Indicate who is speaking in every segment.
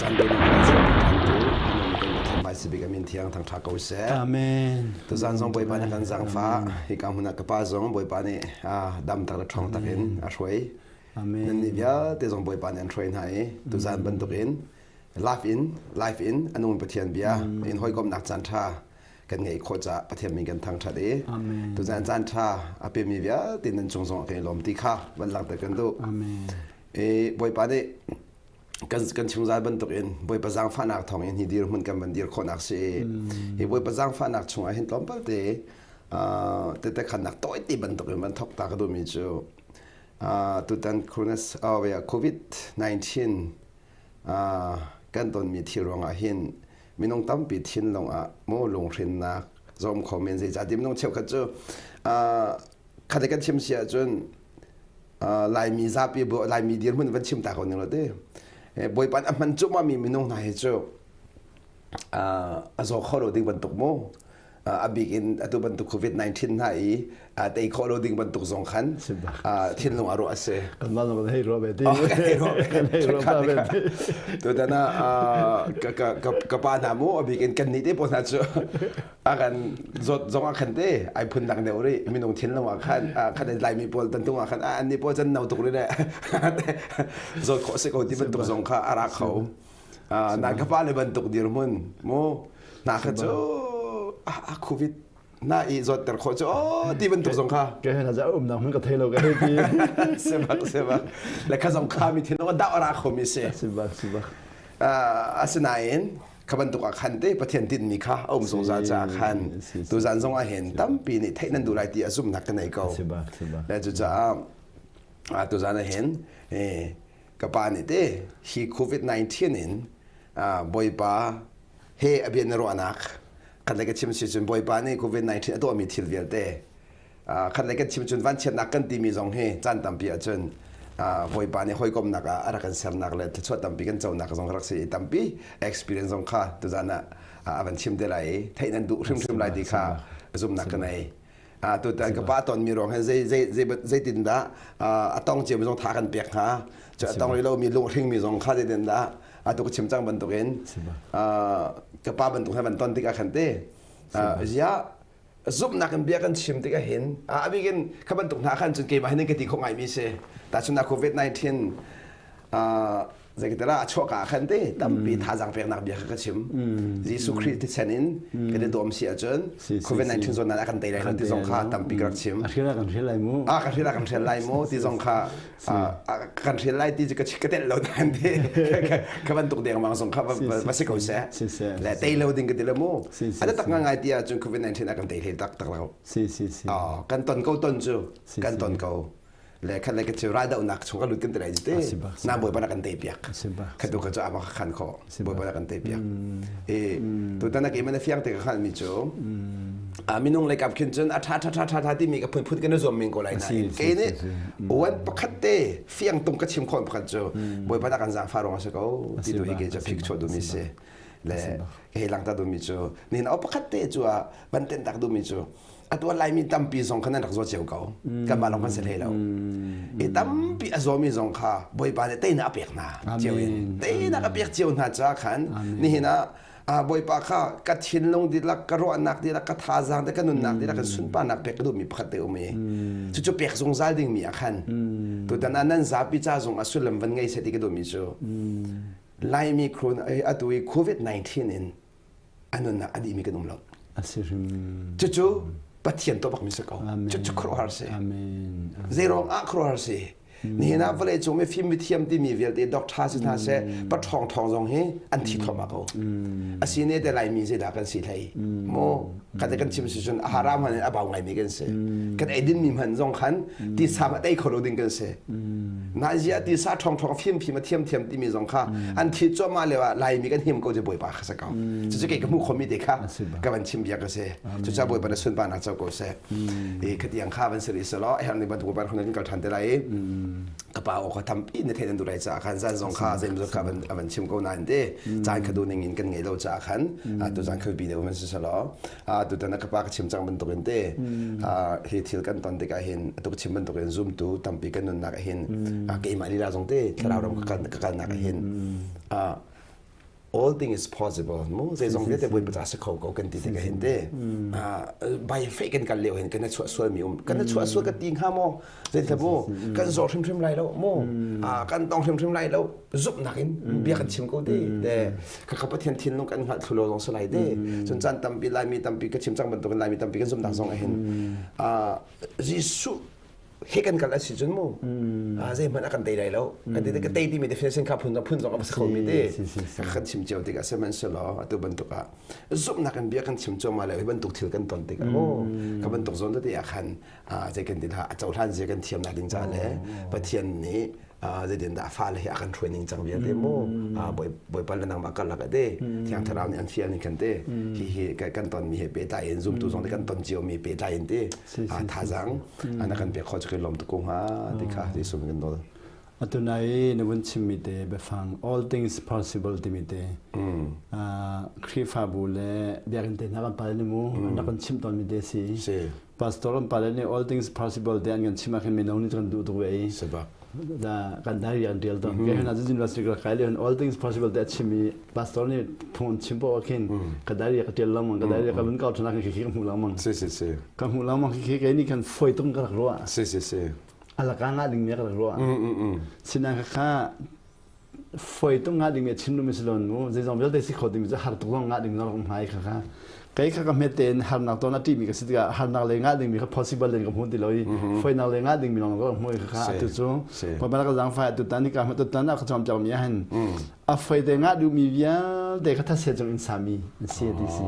Speaker 1: Caan dawh na kan ser ṭhantu a nung kan Pathian hmai bik a min thiang thangṭha ko seh.
Speaker 2: Amen.
Speaker 1: Tuzaan zong Bawipa nih kan zaangfah. Hika hmun ah ka pa zong Bawipa nih dam tak le ṭhawng tak in a hruai.
Speaker 2: Amen.
Speaker 1: Nannih vialte zong Bawipa nih an hruai hna i tuzaan bantukin live in live in a nung Pathian bia in hawikomhnak caan ṭha kan ngeih khawh caah Pathian min kan thangṭhat i tuzaan caan ṭha a pemi vialte nan cung zong kan i lawm ti kha van langhter kan duh.
Speaker 2: Amen.
Speaker 1: I Bawipa nih kan kan chungzal bantukin Bawipa zaangfahnak thawngin hi dirhmun kan van dir khawhnak si i hi Bawipa zaangfahnak chungah hin tlawmpal te tete khannak tawite bantukin van thok ta ka duhmi cu tutan COVID-19 kan tonmi thil ruangah hin minung tampi thinlung ah mu lunghrinnak zom kho men zeicahtiah minung cheukhat cu khat kan chim si ahcun Laimi zapi Laimi dirhmun van chim ta ko ning lo te Bawipa a hman cuahmah mi minung hna hi cu a zaw kho lo ding bantuk mu a bik in atu bantuk COVID-19 hna i tei khawh lo ding bantuk zong khan thinlung a ruah a si.
Speaker 2: Kanmah zong kan hei ruah ve ti. Kan hei ruah ve ti.
Speaker 1: Tutan ah ka pa hna mu a bik in kan nih te pawl hna cu a kan zawt zong ah khan te ai phun dang deuh rih minung thinlung ah khan khan Laimi pawl tantung ah khan an nih pawl can no tuk rih le zawt khawh si ko ti bantuk zong kha a ra kho. Na ka pa le bantuk dirhmun mu na kha cu a covid na i zawtter khawh cu oh ti bantuk zong kha
Speaker 2: ke na za um nang hun ka thei lo ka hei ti
Speaker 1: sebak sebak le kha zong kha mi thinlung a dau ra kho mi si
Speaker 2: sebak sebak
Speaker 1: asinain kha bantuk ah khan te Pathian tinhmi kha a um zungzal caah khan tuzan zong ah hin tampi nih theih nan duh lai ti a zumhnak ka nei ko le cucaah tuzan ah hin ka pa nih te hi COVID-19 in Bawipa he a bia na ruahnak khat le ka chim si cun Bawipa nih COVID-19 a tuahmi thil vialte khat le kan chim cun vanchiatnak kan timi zong hi caan tampi ahcun Bawipa nih hawikomnak ah a rak kan sernak le thluachuah tampi kan conak zong rak si i tampi experience zong kha tuzan ah a van chim te lai i theih nan duh hrimhrim lai ti kha zumhnak ka nei. Tutan ka pa tonmi ruang hin zei zei zei zeitin dah a tong cia mi zong tha kan pek hnga cu a tong rih lomi lunghringmi zong kha zeitin dah atu ka chim cang bantukin ka pa bantuk he van ton tikah khan te ziah zumhnak in bia kan chim tikah hin a bik in kha bantuk hna khan cun keimah hin ka ti khawh ngaimi si tahchunhnak COVID-19 zeikatela a chuahka ah khan te tampi thazaang peknak bia kha ka chim Jesuh Khrih thisen in kan i dawm si ahcun COVID-19 zawtnak a kan tei lai lo ti zong kha tampi ka rak chim
Speaker 2: a hrial ah kan hrial lai mu
Speaker 1: a kan hrial ah kan hrial lai mu ti zong kha kan hrial lai ti cu ka telh lo nain ti ka bantuk dengmang zong kha va si ko seh le tei lo ding ka ti lo mu a tak ngai ti ahcun COVID-19 a kan tei hlei tak tak lo
Speaker 2: si si si
Speaker 1: kan ton ko ton cu kan ton ko le khat le ka cu raldohnak chung ka lut kan ti lai te na bawipa na kan tei piak khat tu ka cu ama khan kho bawipa na kan tei piak e tutan na keimah na fiang te ka khan mi cu a minung le kap khin cun a tha tha tha tha tha timi ka phun phun kan zuam min ko lai na ke nih wan pakhat te fiang tung ka chim khon pakhat cu bawipa na kan zaangfah ruang a si ko ti tu hi ke cu phik chuah duhmi si le hei langta duhmi cu nin au pakhat te cu a ban ten tak duhmi cu atu Laimi tampi zong kha nan rak zaw cio ko kanmah lawng kan si hlei lo i tampi a zawmi zong kha Bawipa nih teinak a pek hna cio in teinak a pek cio hna ca khan nihin ah Bawipa kha ka thinlung dihlak ka ruahnak dihlak ka thazaang te ka nunnak dihlak ka sunparnak pek ka duhmi pakhat te um i cucu pek zungzal dingmi ah khan tutan ah nan zapi ca zong ah sullam van ngei seh ti ka duhmi cu Laimi atu i COVID-19 in a nunnak a dihmi kan um lo.
Speaker 2: A si hrim.
Speaker 1: Cucu Pathian tuah bakmi si ko. Cucu khuaruahhar si.
Speaker 2: Amen.
Speaker 1: Zeiruang ah khuaruahhar si? Nihin ah vawlei cung mifim mithiam timi vialte doctor si hna seh paṭhawng ṭhawng zong hi an thi thluahmah ko. Asi ne te Laimi zeidah kan si hlei? Maw kan kan chim si cun a haram hman in a bau ngaimi kan si. Kan eidin mi hman zong khan tisa a tei kho lo ding kan si. Nazia tisa ṭhawng ṭhawng fimfim a thiamthiam timi zong kha an thi cuahmah lio ah Laimi kan him ko cu Bawipa kha si ko. Cucu kei ka hmuh khomi te kha ka van chim bia ka si. Cucaah Bawipa na sunparnak co ko seh. I khatiang kha van si rih selaw a herh ning bantuk Bawipa kan kal ṭhan te lai i ka pa aw kha tampi na theih nan duh lai caah khan zan zong kha zeimawzat kha a van chim ko nain te caan kha duh ning in kan ngei lo caah khan tu zan kha bi deuh van si selaw tutan ka pa ka chim cang bantukin te hi thil kan ton tikah hin atu ka chim bantukin zumtu tampi kan nunnak ah hin keimah lila zong te thlarau ram ka kalnak ah hin. All thing is possible mu. Zeizong vialte Bawipa ca si kho ko kan ti tikah hin te bai fe kan kal lio hin kan chuah sual mi um kan chuah sual ka ti hnga maw? Zei mu kan zaw hrimhrim lai lo mu, kan tong hrimhrim lai lo zumhnak in bia kan chim ko te te ka ka Pathian thinlung kan hngalh thlu lo zong si lai te. Cun caan tampi Laimi tampi ka chim cang bantukin Laimi tampi kan zumhnak zong ah hin Jesuh he kan kal a si cun mu zeihmanh a kan tei lai lo kan ti ka tei timi definition kha phun phun zong a si kho mi te kan chim cio tikah sihmanhsehlaw atu bantuk ah zumhnak in bia kan chim cuahmah le hi bantuk thil kan ton tikah maw ka bantuk zawn tete ah khan zei kan ti la a cohlan zia kan thiamnak ding ca le Pathian nih zeitin dah fale hi a kan hruai ning cang vialte mu Bawipa le nangmah karlak ate Thiang Thlarau nih an fial ning khan te hi hi kan ton mi he pehtlai in zumtu zong kan ton cio mi pehtlai in te thazaang ana kan pek kho chu lom tu ko hnga ti kha Jesuh kan nawl.
Speaker 2: Atu nai na vun chimmi te biafang all things possible timi te Khrihfabu le biakinn te hna kan pale ni mu an rak kan chimh tawnmi te si. Pastor an pale nih all things possible te an kan chim ah khin mino nih kan duh tuk ve i da kan diary an tial tawn. Ke hna university ka kai le all things possible te a chim i pastor nih phung chim po khin ka diary ka tial lengmang, ka diary ka vun kau thana khin khi ka hmu lengmang.
Speaker 1: Si si si.
Speaker 2: Ka hmu lengmang khi ke ni khan foi tung ka rak ruah.
Speaker 1: Si si si.
Speaker 2: Alaka nga ding me ka rak ruah. Sinan kha kha foi tuk nga ding mi chim lu mi si lon mu. Zeizong vialte si kho ding mi cu har tuk zong nga ding zong hmai kha kha kei kha ka hmet tein harnak ton a ti mi ka si tikah harnak le nga ding mi kha possible in ka hmu ti lo i foinak le nga ding mi lawng ka hmu kha kha atu cu pa ka zang fai atu tan ni ka tu tan a ka chom piak mi han a foi te nga du mi vialte kha thase cung in sami si ti si.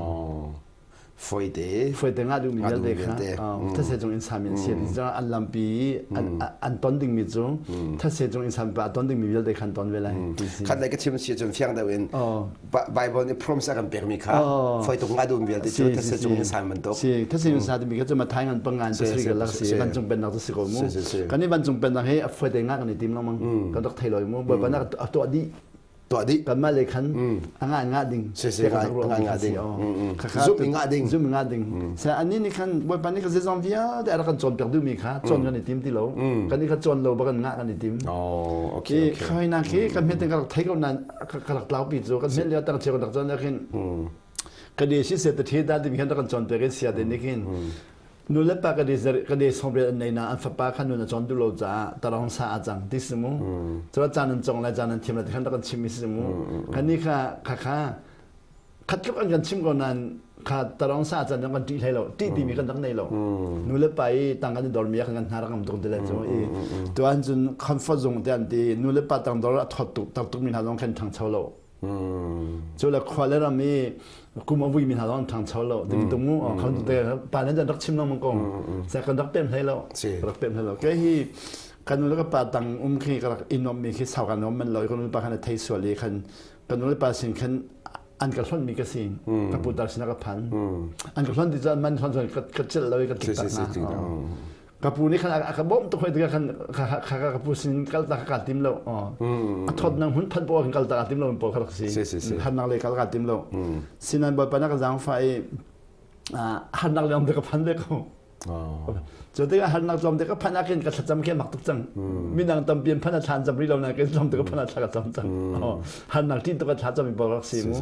Speaker 1: Foite.
Speaker 2: Foite ngah duhmi vialte kha thase cung in sami an si. An lampi an ton dingmi cu thase cung in sami pa ton dingmi vialte khan ton ve lai.
Speaker 1: Khat lei ka chim si cun fiang deuh in Bible nih promise a kan pekmi kha foi tuk ngah duhmi vialte cu thase cung in sami bantuk.
Speaker 2: Si thase cung sa timi kha cu Mathai ngan pangan pasarih ka lak si vancung pennak cu si ko mu. Kan i vancung pennak hi a foite ngah kan i tim lengmang. Kan rak thei loi mu. Bawipa nak a tuah dih.
Speaker 1: Tuah dih.
Speaker 2: Kanmah le khan a ngah ngah ding.
Speaker 1: Si si ngah ngah ding. Zum i ngah ding.
Speaker 2: Zum i ngah ding. Sa ani nih khan Bawipa nih kha zeizong vialte a rak kan cawnpiak duhmi kha cawn kan i tim ti lo. Kan i kha cawn lo ba kan ngah kan i tim.
Speaker 1: Oh, okay, okay.
Speaker 2: Khai na khi kan hmet ka rak thei ko nan ka rak tlau pi cu kan hmet lio tang cheu kan rak cawn khin ka de si se te the da dim khan rak kan cawn piak in sia de ni khin Nu le pa ka de sawmriat an nei na an fapa kha nun a cawn duh lo caah tarong sa a cang ti si mu. Cu caan an cong lai caan an thiam lai ti khan rak kan chim mi si mu. Kan ni kha kha kha khat tluk an kan chim ko nain kha tarong sa can kan ṭih hlei lo, ṭih timi kan rak nei lo. Nu le pa i tang kan i dor mi kan kan hna rak ngam tuk ti le cu i tuan cun comfort zone te an ti nu le pa tang dor a thawt tuk tak tuk mi hna zong khan ṭhangcho lo. Cu le khua le ram i kum a vui mi hna zong an ṭhangcho lo. Ti tung mu khan te pa len rak chim lengmang ko. Sa kan rak pem hlei lo. Rak pem hlei lo. Ke hi kan nu le ka pa tang um khi ka rak i nuam mi khi sau kan nuam man lo. Kan nu le pa khan a thei sual i khan kan nu le pa sin khan an ka hlonh mi ka si. Ka pu tar sin ka phan. An ka hlonh ti cun man hlonh ka celh lo i ka tlik tak hna. Ka pu nih khan a ka bawmh tuk hoi tikah khan ka pu sin kal ta ka tim lo. A thawt nang hun phan po kan kal ta ka tim lo pawl kha rak si. Harnak le kal ka tim lo. Sinan Bawipa na ka zaangfah i harnak le te ka phan ve ko. Cu tikah harnak tlawm te ka phan ah khin ka thlacam khi mak tuk cang. Minang tampi an phan a thlan cam rih lo na ke tlawm te ka phan a thla ka cam cang. Harnak ṭin tuk a thla cam mi pawl rak si mu.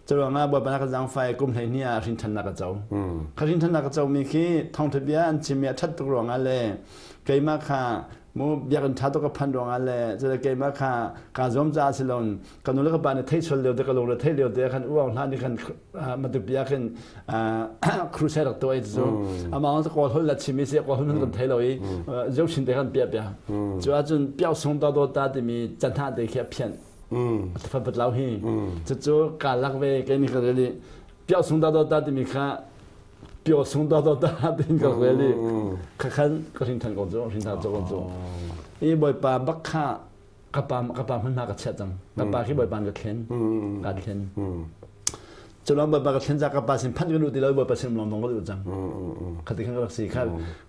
Speaker 2: Curuangah Bawipa na ka zaangfah i kum 12 ah hrinthannak ka co. Kha hrinthannak ka comi khi thawngṭha bia an chimmi a ṭhat tuk ruangah le keimah kha mu biakinn ṭha tuk ka phanh ruangah le cule keimah kha kaa zuam caah si loin ka nu le ka pa nih theih sual lio te ka lungre theih lio te khan uau hna nih khan Matupi ah khin crusade rak tuah i cu amah cu kawl holh la chim i si kawl holh kan thei lo i zochin te khan piah piah. Cu ahcun piau sung ta do ta timi canhah te khi a phianh. Fatpat lau hi. Cucu kaa lak ve kei nih ka rel i piau sung da ta timi kha pio sung da ta tiin ka rel i kha khan ka hrin than ko cu hrin than ko cu. I Bawipa bak kha ka pa ka pa hmun hma ka chiah cang. Ka pa khi Bawipa ka thlen. Ka thlen. Culawng Bawipa ka thlen ca ka pa sin phanh ka duh ti lo Bawipa sin um lawng ka duh cang. Kha ti khan ka rak si. Kha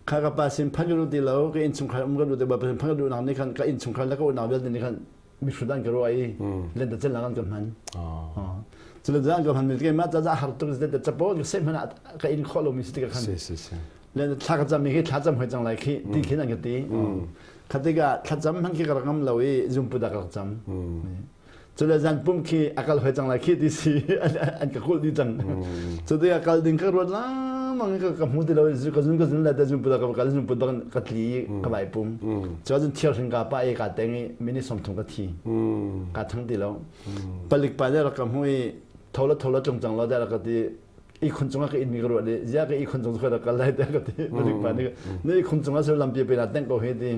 Speaker 2: kha ka pa sin phanh ka duh ti lo ka innchungkhar um ka duh ti Bawipa sin phanh ka duh nak nih khan ka innchungkhar le ka unau vialte nih khan mihrut an ka ruah i lentecelh an ka hman. Cu le an ka hman mi keimah ca har tuk te capo ka seh hmanh ah ka in khawh lomi si tikah khan le thla ka cam mi khi thla cam hoi cang lai khi ti khin an ka ti. Kha tikah thlacam hman khi ka rak ngam lo i zumpu dah ka rak cam. Cule zan pum khi a kal hoi cang lai khi ti si an ka kulh dih cang. Cu tikah kal ding ka ruat lengmang ka ka hmu ti lo ka zun ka zun le zun put ka kal zun put bak ka tli ka vai pum. Cu cun thir ka pa e ka teng i minute 30 ka thi. Ka thang ti lo. Palik pa nih rak ka hmu i thola thola tlung cang lo dah ka ti ihkhun cungah ka inmi ka ruah dih ziah ka ihkhun cung cu ka kal lai tiah ka ti palik pa nih na ihkhun cungah sur lampi pe na tengh ko hi ti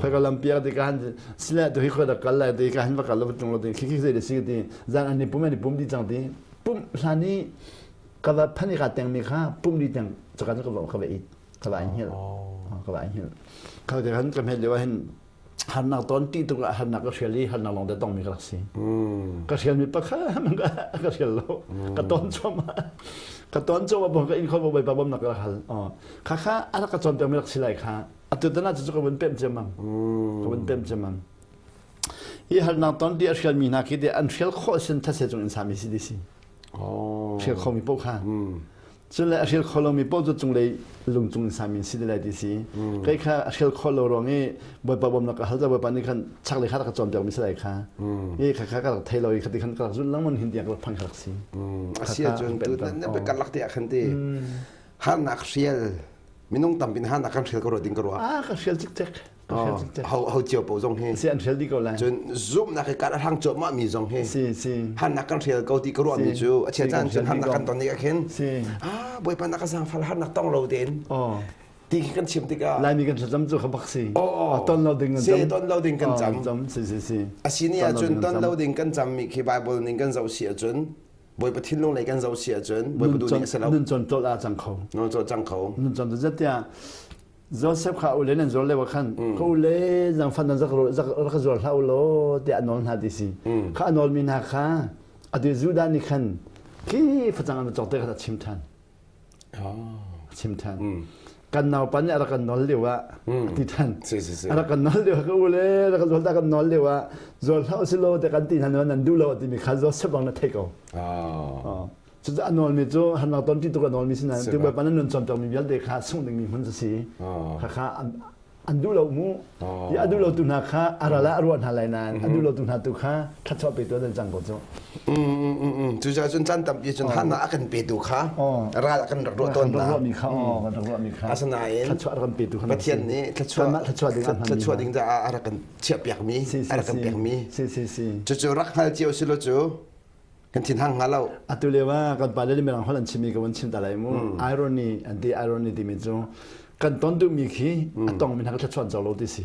Speaker 2: phai ka lampi ti ka han sile tu hi khoi da kal lai ti ka han va kal lo tung lo ti khi khi zei de si ti zan an ni pum an ni pum di cang ti pum hlan i ka va phan i ka teng mi kha pum di teng chaka ka va ka va it ka va hil ka va hil ka te han ka mel lewa hin harnak ton ti tuk ah harnak ka hrial i harnak lawng te tongmi ka rak si. Ka hrialmi pakhat ka hrial lo. Ka ton cuahmah. Ka ton cuahmah bang ka inn kho bawipa bawmnak ka rak hal. Kha kha a rak ka cawnpiakmi rak si lai kha. Atu tan ah cu ka vun pemh ciammam. Ka vun pemh ciammam. Hi harnak ton ti a hrialmi hna khi an hrial khawh sin thase cung in sami si di si. Hrial khomi paoh kha. Cun le a hrial kho lomi paoh cu cunglei lungcung in sami si lai ti si. Kei kha a hrial kho lo ruang i Bawipa bawmnak ka hal ca Bawipa nih khan chaklei kha rak ka cawnpiakmi si lai kha. I kha kha ka rak thei lo i khati khan ka rak zulh lengmang hin tiang ka rak phang ka rak si.
Speaker 1: A si ahcun tu na biakalak te ah khan ti harnak hrial minung tampin harnak kan hrial ka ruah ding ka ruah.
Speaker 2: Ah ka hrial cikcek.
Speaker 1: Ho ho cio po zong hi.
Speaker 2: Si an hrial dih ko lai.
Speaker 1: Cun zumhnak i kar a hlang cuahmah mi zong hi.
Speaker 2: Si si.
Speaker 1: Harnak kan hrial ko ti ka ruah mi cu a chia caan cun harnak kan ton nih ah khin.
Speaker 2: Si.
Speaker 1: Ah Bawipa na ka zaangfal harnak tong lo tein.
Speaker 2: Oh.
Speaker 1: Ti khi kan chim tikah.
Speaker 2: Laimi kan thlacam cu kha bak si.
Speaker 1: Oh.
Speaker 2: Ton lo ding kan cam.
Speaker 1: Si ton lo ding kan cam.
Speaker 2: Cam si si si.
Speaker 1: Asini ahcun ton lo ding kan cam mi khi Bible ning kan zoh si ahcun Bawipa thinlung lei kan zoh si ahcun Bawipa duh ning a si lo.
Speaker 2: Nun con tol a cang kho.
Speaker 1: Nun con cang kho.
Speaker 2: Nun con zatiah Joseph kha ule nan zuar lio khan ka ule zangfan nan rak zuar hlah u law tiah a nawl hna ti si. Kha a nawlmi hna kha atu Judah nih khan khi facang an cawk te kha a chim ṭhan. A chim ṭhan. Kan naupa nih a rak kan nawl lio ah a ti ṭhan. A rak kan nawl lio ah ka ule rak kan zuar ta kan nawl lio ah zuar hlah u si law tiah kan ti hna nan duh lo timi kha Joseph bang na thei ko. Cucu a nawlmi cu harnak ton ti tuk a nawlmi si nain tu Bawipa nan nun cawnpiakmi vialte kha sungh dingmi hmun cu si. Khakha an duh lo mu. I a duh lo tu hna kha a ral ah a ruah hna lai nain a duh lo tu hna tu kha thluachuah petu an cang ko cu.
Speaker 1: Cucaah cun caan tampi cun hana a kan petu kha ral a kan rak ruah tawn
Speaker 2: hna. Ruahmi kha kan rak ruahmi kha.
Speaker 1: Asinain
Speaker 2: thluachuah rak kan petu kha
Speaker 1: Pathian nih thluachuah ding caah a rak kan chiahpiakmi a rak kan pekmi. Cucu rak hngal cio si lo cu kan thinhang hnga lo.
Speaker 2: Atu lio ah kan pale nih mirang holh an chimmi ka van chim ta lai mu. Irony an ti irony timi cu kan ton duhmi khi a tongmi hna ka thluachuah an co lo ti si.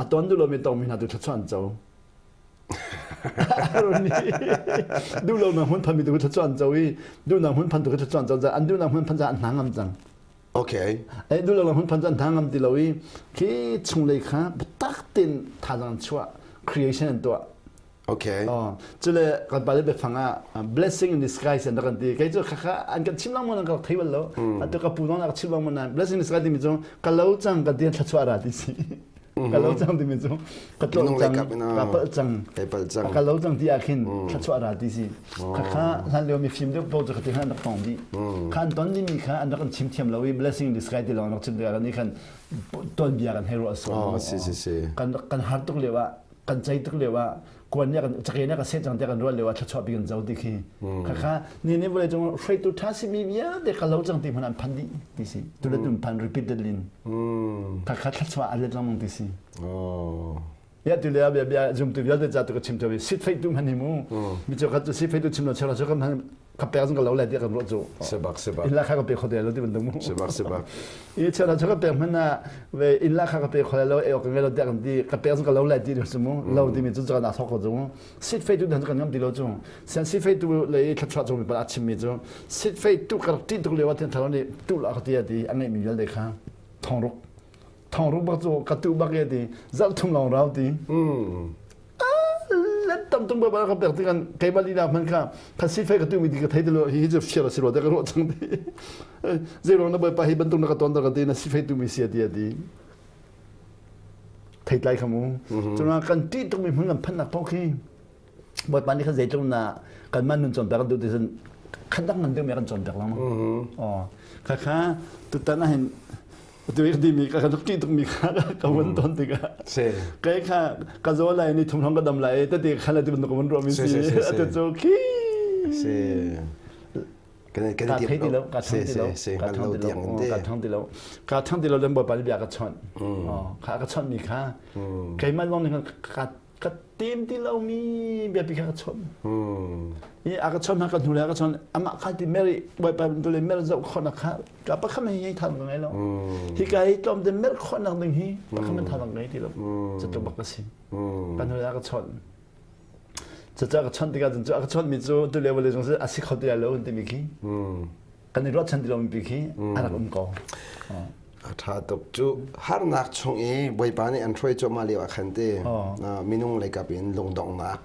Speaker 2: A ton duh lomi tongmi hna tu thluachuah an co. Irony. Duh lo nak hmun phanmi tu thluachuah an co i duhnak hmun phan tu thluachuah an co an duhnak hmun phan an hna ngam cang.
Speaker 1: Okay.
Speaker 2: Ai duh lo hmun phan an hna ngam ti lo i khi chunglei kha biatak tein thazaang chuah creation an tuah.
Speaker 1: Okay.
Speaker 2: Oh, cule kan pale biafang ah blessing in disguise an rak kan ti. Kei cu khakha an kan chim lengmang nan ka rak thei bal lo. Atu ka pu zong rak chim lengmang nan blessing in disguise timi cu ka lo cang ka ti thluachuah ra ti si. Ka lo cang timi cu ka tlawh cang, ka palh cang, ka lo cang ti ah khin thluachuah ra ti si. Khakha hlan lio mi fim deuh paoh cu kha ti khan an rak tong dih. Kha an ton dimi kha an rak kan chim thiam lo i blessing in disguise ti lawng an rak chim tikah kan nih khan tuanbia kan hei ruah sual.
Speaker 1: Oh, si si si.
Speaker 2: Kan kan har tuk lio ah kan cei tuk lio ah kuan nih kan cake nih kan seh cang tiah kan ruah lio ah thluachuah bik kan zo ti khi khakha ni ni vawlei cung hruaitu tha si mi vialte ka lo cang ti hmanh an phan dih ti si tu le tun phan repeatedly khakha thluachuah a let lengmang ti si ya tu le bia bia zum tu vialte ca tu ka chim tu sit fei tu hman hi mu mi cu khat tu sit fei tu chim lo chela chu kan ka pek zong ka lo lai tiah kan ruah cu
Speaker 1: sebak sebak
Speaker 2: inn la kha ka pe kho te lo ti bantuk mu
Speaker 1: sebak sebak
Speaker 2: i chela chu ka pek hman ah ve inn la kha ka pe kho lo e ok ngai lo tiah kan ti ka pek zong ka lo lai ti cu mu lo ti mi cu kan thok ko cu mu sit fei tu dan kan ngam ti lo cu sian sit fei tu le thla chung mi pa a chim mi cu sit fei tu ka rak ti tuk leo tin thalo ni tu la ka ti ti a ngai mi vialte kha thong ruk thong ruk bak cu ka tu bak ye ti zal thum long rau ti let tam tung ba ka pek ti kan keimah lila hman kha kha si fei ka tu mi ti ka thei ti lo hi hi cu fiar si ro te ka ruah cang ti zei na bawipa hi bantuk na ka ton ka ti na si fei tu mi si ti ti thei tlai kha mu cuna kan ti tuk mi hmun kan phan nak pok hi bawipa nih khan zeitluk na kan man nun cawn pek kan duh ti cun khan dang ngan deuh mi kan cawn pek lang oh kha kha tutan ah hin. Tu i dimi ka kan ṭih tukmi kha ka vun ton tikah kai kha ka zaw lai ni thum hrawng ka dam lai tete kha la ti bantuk ka vun ruahmi si atu cu khi
Speaker 1: si
Speaker 2: ka thei ti lo ka thang ti lo ka thang ti lo ka thang ti lo ka thang ti lo le bawipa nih bia ka chawnh kha ka chawnh mi kha keimah lawng nih ka ka tim ti lomi biapi kha ka chawnh i a ka chawnh ka hnu le ka chawnh amah kha ti Mary bawipa tu le Mary zoh khawhnak kha ka pakhat hei than ka ngei lo hi ka hi tlawm te mer khawhnak ding hi pakhat man than ka ngei ti lo cu bak ka si ka hnu le ka chawnh Cucaah ka chawnh tikah cun cu a ka chawnhmi cu tu lio vawlei cung a si kho ti lai lo an timi khi kan i ruahchan ti lomi pi khi a rak um ko.
Speaker 1: A ṭha tuk cu harnak chung i Bawipa nih an hruai cuahmah lio ah khan ti minung leikap in lungdonghnak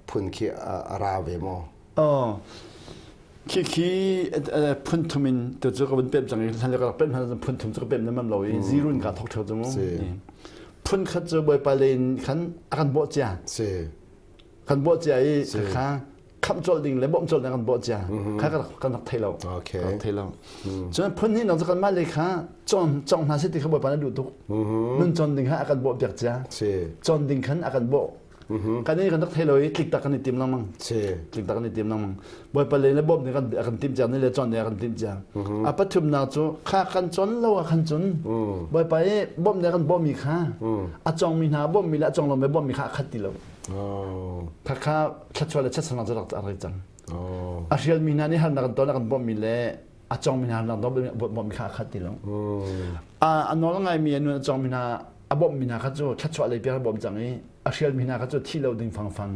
Speaker 1: phun khi a ra ve maw?
Speaker 2: Khi khi phun thum in tu cu ka vun pem cang i hlan ka rak pem hlan phun thum cu ka pem na lo i zero in ka thok theo cu mu. Phun khat cu Bawipa le in khan a kan bawh cia. Kan bawh cia i kha khamh colh ding le bawmh colh ding kan bawh cia. Kha kan rak thei lo. Rak thei lo. Cun phun hnih nak cu kanmah le kha cawn cawng hna seh ti kha Bawipa nih duh tuk. Nun cawn ding kha a kan bawh piak cia. Cawn ding khan a kan bawh. Kan i kan rak thei lo i tlik tak kan i tim lengmang. Tlik tak kan i tim lengmang. Bawipa le le bawmh nih a kan timh cia ni le cawn nih a kan timh cia. A pathumnak cu kha kan cawn lo ah khan cun Bawipa i bawmh nih a kan bawmhmi kha a cawngmi hna bawmhmi le a cawng lomi bawmhmi kha a khat ti lo. Kha kha thluachuah le chiatsernak cu rak a rak cang. A hrialmi hna nih harnak kan ton a kan bawmhmi le a cawngmi hna harnak bawmhmi kha a khat ti lo. A nawl ngaimi a nun a cawngmi hna a bawmhmi hna kha cu thluachuah lei piak a bawmh cang i a hrialmi hna kha cu thi lo ding fangfang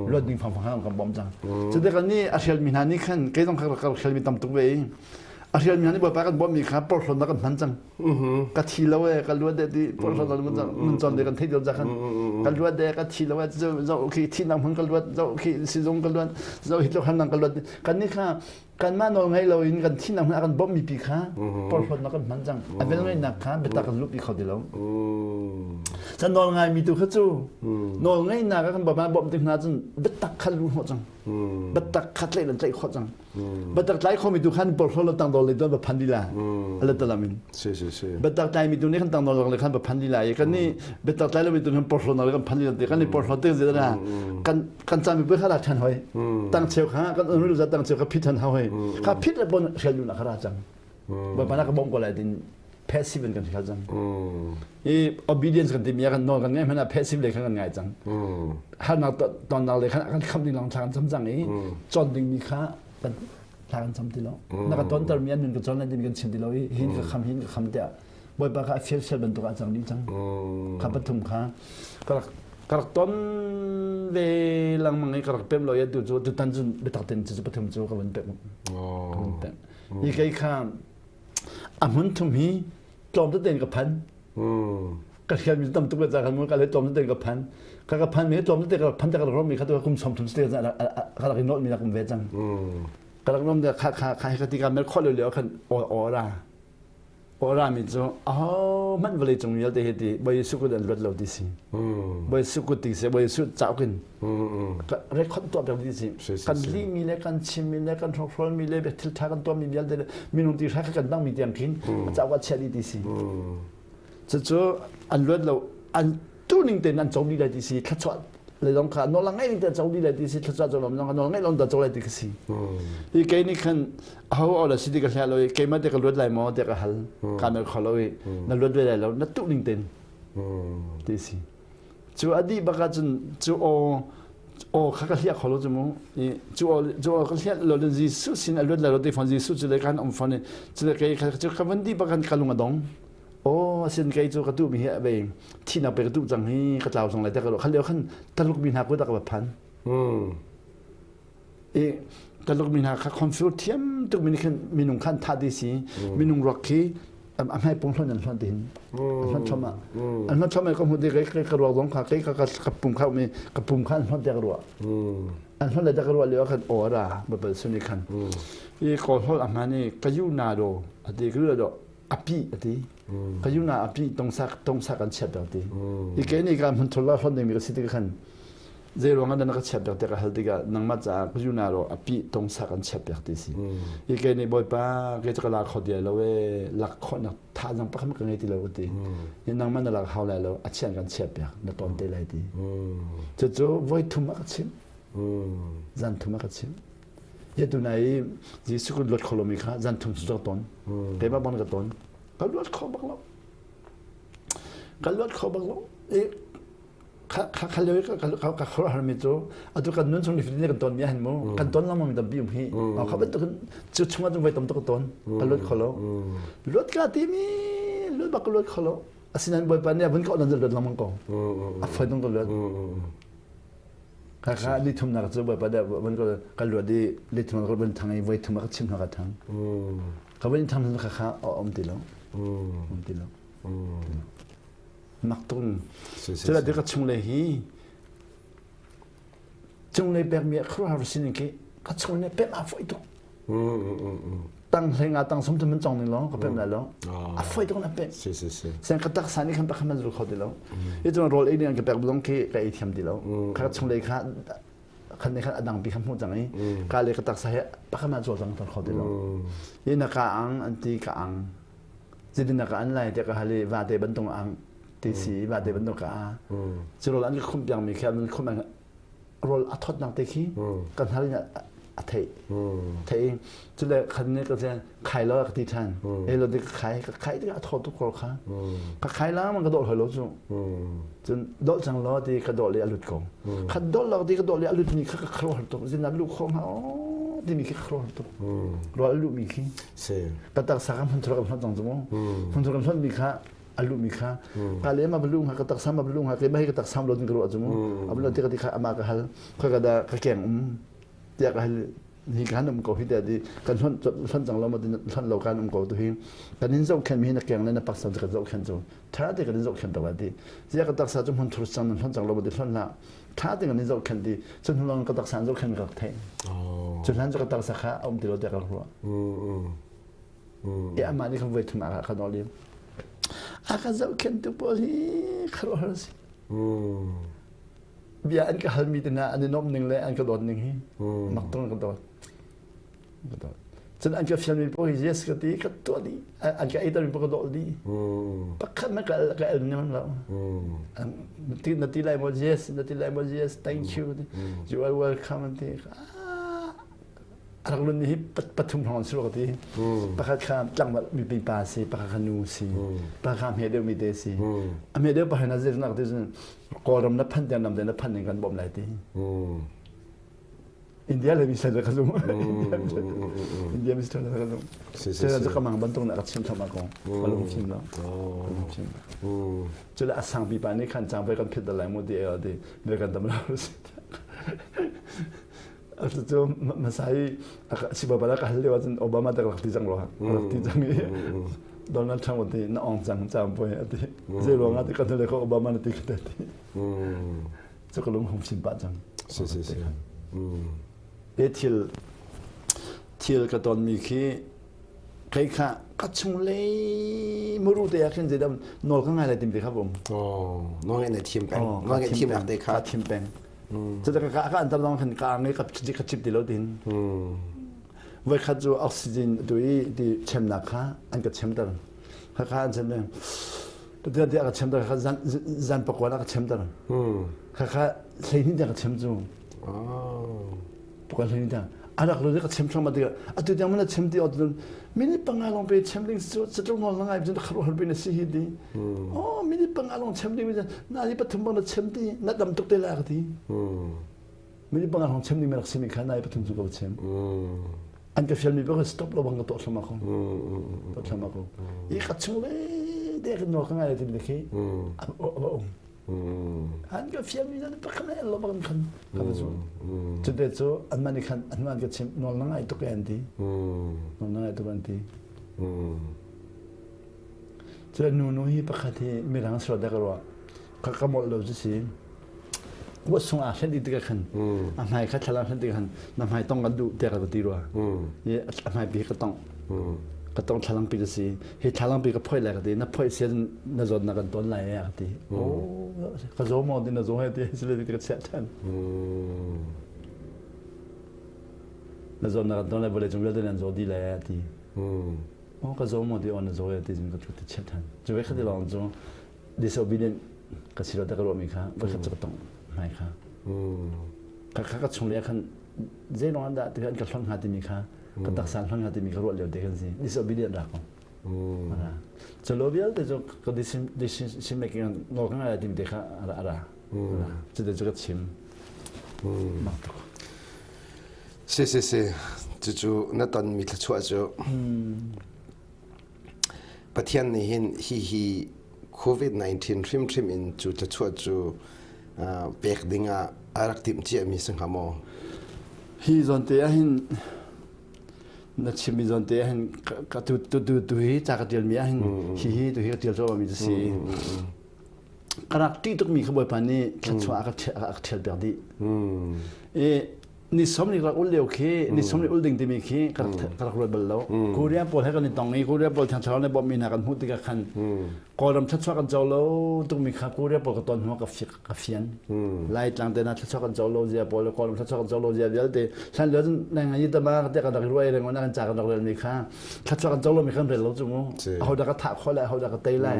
Speaker 2: luat ding fangfang kha kan bawmh cang. Cutikah nih a hrialmi hna nih khan kei zong kha ka hrialmi tam tuk ve i a hrialmi hna nih Bawipa kan bawmhmi kha porhlawtnak kan hman cang. Ka thi lo e ka luat de ti porhlawtnak kan cang nun cawn de kan theih deuh khan ka luat de ka thi lo e zoh khi thihnak hmun ka luat zoh khi sizung ka luat zoh hi tluk hanang ka luat kan nih kha kanmah nawl ngei loin kan thihnak hmun a kan bawmhmi pi kha porhlawtnak kan hman cang a velngeihnak kha biatak kan luhpi kho ti lo can nawl ngaimi tu kha cu nawl ngeihnak a kan bawmh bawmh tik hna cun biatak kha lu hnawh cang biatak kha tlaih lan tlaih khawh cang biatak tlai khomi tu khan porhlaw lo tangdor le tuan ba phan lila ala talamin biatak tlai mi tu nih kan tangdor le khan ba phan lila i kan nih biatak tlai lo mi tu kan porhlaw na kan phan lila te kan nih porhlaw te zela kan kan cami pui kha ra ṭhan hoi tang cheu kha kan unru za tang cheu kha phit ṭhan hoi kha phit le bon hrial nu na kha ra cang bawipa na ka bawm ko lai tin passive in kan hrial cang i obedience kan timi kan nawl kan ngai hmanh ah passive le khan kan ngai cang harnak tonnak le khan kan kham ding long thla kan cam cang i cawn ding mi kha kan thla kan cam ti lo na ka tonter mi an nun ka cawn lai timi kan chim ti lo i hin ka kham hin ka kham tiah Bawipa kha a fialfial bantuk ah cang ding cang. Kha pathum kha ka rak ka rak ton ve lengmang i ka rak pem lo i tu cu tutan cun biatak tein cu pathum cu ka vun pek. Ka vun pek. Hi kei kha a hmun thum hi tlawm tein ka phan. Ka hrial mi tam tuk le ca khan ka le tlawm tein ka phan. Ka ka phan mi tlawm te ka phan te ka rak mi kha tu kum som thum te ka rak i nolh mi rak um ve cang. Ka rak nom de kha kha kha ka ti ka mel khol lio khan o o ra. Kawlrami cu ahohmanh vawleicung vialte hi ti Bawi Jesuh kut an luat lo ti si. Bawi Jesuh kut ti si, Bawi Jesuh cauk in record tuah piak ti si. Kan lihmi le kan chimmi le kan hrokhrawlmi le thil ṭha kan tuahmi vialte le minung ti hrai kan dangmi tiang khin cauk ah chiah dih ti si. Cucu an luat lo, an tu ning tein an co dih lai ti si thluachuah le zong kha nawl ngai ning tein co dih lai ti si thluachuah co lom zong kha nawl ngai lom ta co lai ti ka si hi kei nih khan aho aw la si ti ka hliah lo i keimah te ka luat lai maw te ka hal ka mer kho lo i na luat ve lai lo na tu ning tein ti si cu a dih bak ahcun cu aw aw kha ka hliah kho lo cu mu i cu aw cu aw ka hliah lo Jesuh sin a luat lai lo ti fawn Jesuh cu le kan um fawn i cu le kei kha cu ka van dih bak kan ka lung a dong Aw asin kei cu ka duhmi hi a bei thihnak pe ka duh cang hi ka tlau zong lai te ka ruah khan lio khan Taluk mi hna kut ah ka va phan. I Taluk mi hna kha confuse thiam tuk mi nih khan minung khan thah ti si minung ruak khi a hmai pung hlon an hlon ti hin an hlon thom ah an hlon thom ka hmu ti kai ka ruak zong kha kai ka ka pum kha mi ka pum kha an hlon te ka ruah an hlon le te ka ruah lio khan aw ra babal suni khan i kawl hol a hman i ka yu na do ati ka yu do api ati ka yuna api tongsak tongsak an chiat ti i ke ni ka mun thola hon ding mi ka si ti khan. Zei ruang ah dah na ka chiat piak tiah ka hal tikah nangmah caah ka yuna ro a pi tongsa kan chiat piak ti si. Hi kei nih Bawipa kei cu ka la kho ti lo ee lak khawhnak thazaang pakhat ka ngei ti lo ka ti. Hi nangmah na lak hau lai lo a chian kan chiat piak na ton te lai ti. Cucu voi thum a ka chimh. Zan thum a ka chimh. Ya tu na i Jesuh ka luat kho lomi kha zan thum cu ka ton. Keimah bang ka ton. Ka luat kho bak lo. Ka luat kho bak lo. I kha kha lio ka ka khuaruahharmi cu atu kan nun chung ni kan ton mi ahhin mu kan ton lengmang mi tampi um hi kha bantuk cu chungah cun voi tam tuk ka ton ka luat kho lo luat ka ti mi luat bak ka luat kho lo asinain bawipa nih a vun ka nan luat lengmang ko a foi dong ka luat kha kha li thumnak cu bawipa nih vun ka ka luat i li thumnak ka vun thang i voi thum ka chim hna ka thang ka vun thang kha kha a um ti lo um ti lo Mak tung. Cula ti ka chunglei hi cunglei pekmi a khuaruahhar sining khi ka chunglei pek a fawi tuk. Tang hlei nga tang sum man cong ning long ka pem lai lo. A fawi tuk na pek. Sen ka taksa nih khan pakhat man zul kho ti lo. I cun rawl ei ning ka pek zong khi ka ei thiam ti lo. Ka chunglei kha khan nih khan a dang pi kha hmuh cang i ka le ka taksa he pakhat man cawl cang kho ti lo. I na ka ang an ti ka ang. Zeitin ka an lai tiah ka hal i vate bantuk ang ti si vate bantuk ka a. Cu rawl an ka khumh piakmi khi an khumh rawl a thawtnak te khi kan hal in a theih. Theih i cule khan nih ka khai lo ka ti ṭhan. E lo ka khai ka khai tikah a thaw tuk rawl kha. Ka khai la man ka dawh hlei lo cu. Cun dawh cang law ti ka dawh le a lut ko. Kha dawh lo ti ka dawh le a lut mi kha ka khuaruahhar tuk. Zin lu kho hnga timi khi ka khuaruahhar tuk. Rawl a luh mi khi. Ka taksa kha hmunthur kan hlonh cang cu mu. Hmunthur kan hlonh mi kha a luh mi kha ka le ma balu hnga ka taksa ma balu hnga keimah hi ka taksa lo ding ka ruah cu mu. A balu ti ka ti kha ama ka hal. Khoi ka da ka keng um tiah ka hal hi kan um ko hi tiah ti kan hlonh hlonh cang lo ma hlonh lo kan um ko tu hi kan in zohkhenh mi hi na keng le na paksa kan zohkhenh cu tha te kan in zohkhenh tak lai ti zia ka taksa cu hmunthur cang nan hlonh cang lo ma ti hlonh hlah tha te kan in zohkhenh ti cu hnu lawng ka taksa an zohkhenh ka rak theih cu hlan cu ka taksa kha a um ti lo tiah ka ruah e amah nih khan voi thum a ka nawl i a ka zohkhenh tu pawl hi khuaruahhar a si bia an ka halmi te hna an i nuamh ning le an ka dawt ning hi mak tung an ka dawt ka dawt cun an ka fialmi paoh hi yes ka ti ka tuah dih an ka eitermi paoh ka dawh dih pakhat na ka ka el nem lo na ti lai maw yes na ti lai maw yes thank you you are welcome an ti a rak lun hi pathum hrawng si ka ti pakhat kha tlangval mipi pa si pakhat kha nu si pakhat kha hme deuh mi te si a hme deuh pakhat na zir nak ti cun kawlram na phan tiang nam te na phan ning kan bawm lai ti India le mi ka zum India mi ka zum se ka mang bantuk na ka chim thama ko ka lung chim lo lung chim cule a sang pi pa nih khan chang ve kan phit dalai mu ti ti ve kan dam lo cu masai sibabala ka hal lio ahcun Obama te rak ti cang rua rak ti cang i Donald Trump ti na ong cang cang poi ati zei ruang ah ti kan le ko Obama na ti ka ti cu ka lung hung sim pah cang
Speaker 1: si si si
Speaker 2: e thil thil ka ton mi khi kei kha ka chung lei muru te ah khin zeidam nawl ka ngai lai tim te kha bum
Speaker 1: oh nawl ngai na thiam peng nawl ngai thiam nak te kha
Speaker 2: thiam peng cu ka ka an tam khan ka ngai ka ka chip ti lo tin voi khat cu oxygen tu i ti chemnak kha an ka chemter kha kha an chem Pathian tiah ka chemter kha zan zan pakua ka chemter kha kha hleihnih tiang ka chem cu pakua hleihnih tiang a rak lo ka chem thlang ma tikah atu tiang mana chem ti ot minute panga long pe chem ding cu chatlung nawl ngai cun kharu har pin si hi ti oh minute panga long chem ding na ni pathum bang na chem ti na dam tuk te la ka ti minute panga long chem ding rak simi kha nai pathum cu ka chem an ka fialmi bak stop lo bang ka tuah thlama ko tuah thlama ko i ka chung le de ka nawl ka ngai ti khi a um an ka fialmi nan pakhat na lo bang khan ka va zu cu te cu an man khan an man ka chim nawl na ngai tuk an ti nawl na ngai tuk an ti cu nu nu hi pakhat hi mirang sura da ka ruah ka ka molh lo cu si kuat sung aa hlen tikah khan a hmai kha thla hlen tikah khan na hmai tong kan duh tiah ka ti rua i a hmai bi ka tong. Ka tong thlalangpi ka si. Hi thlalangpi ka phoih lai ka ti. Na phoih sian na zawt na kan ton lai e ka ti. Oh, ka zaw maw ti na zaw he ti sile ti ka chiah than. Na zawt na kan ton lai vawlei cung vialte nan zaw dih lai e ti. Oh, ka zaw maw ti on na zaw he ti ka ti chiah than. Cu ve khati lawng cu disobedient ka si lo ta ka ruahmi kha voikhat cu ka tong hmai kha. Ka ka chung le khan zeilong an dah ti kan ka hlon hnga timi kha ka taksa hman hnga timi ka ruah lio te kan si disobedient ra ko chalo vialte cu ka decision making nawl ka ngai timi te kha ara ara cu te cu ka chim mak tuk.
Speaker 1: Si si si, cucu na ton mi thluachuah cu Pathian nih hin hi hi COVID-19 hrimhrim in cu thluachuah cu pek ding ah a rak timh ciami si hnga maw?
Speaker 2: Hi zawn te ah hin na chimmi zawn te ah hin ka tu tu tu tu hi ca ka tialmi ah hin hi hi tu hi ka tial cawmi cu si. Ka rak ṭih tukmi kha Bawipa nih thluachuah a ka ṭhial piak dih. I ni 30 rak ul lio khi ni 30 ul ding timi khi ka rak ruat bal lo. Korea pawl he kan i tong i Korea pawl thiang thlarau nih bawmhmi hna kan hmuh tikah khan Kawlram thluachuah kan co lo tukmi kha Korea pawl ka ton hnu ka fian. Laitlang te na thluachuah kan co lo zia pawl le Kawlram thluachuah kan co lo zia vialte hlan lio cun nai ngai tama te kan rak ruai reng na kan ca kan rak rel mi kha thluachuah kan co lo mi kan rel lo cu mu. Aho dah ka thah khawh lai, aho dah ka tei lai,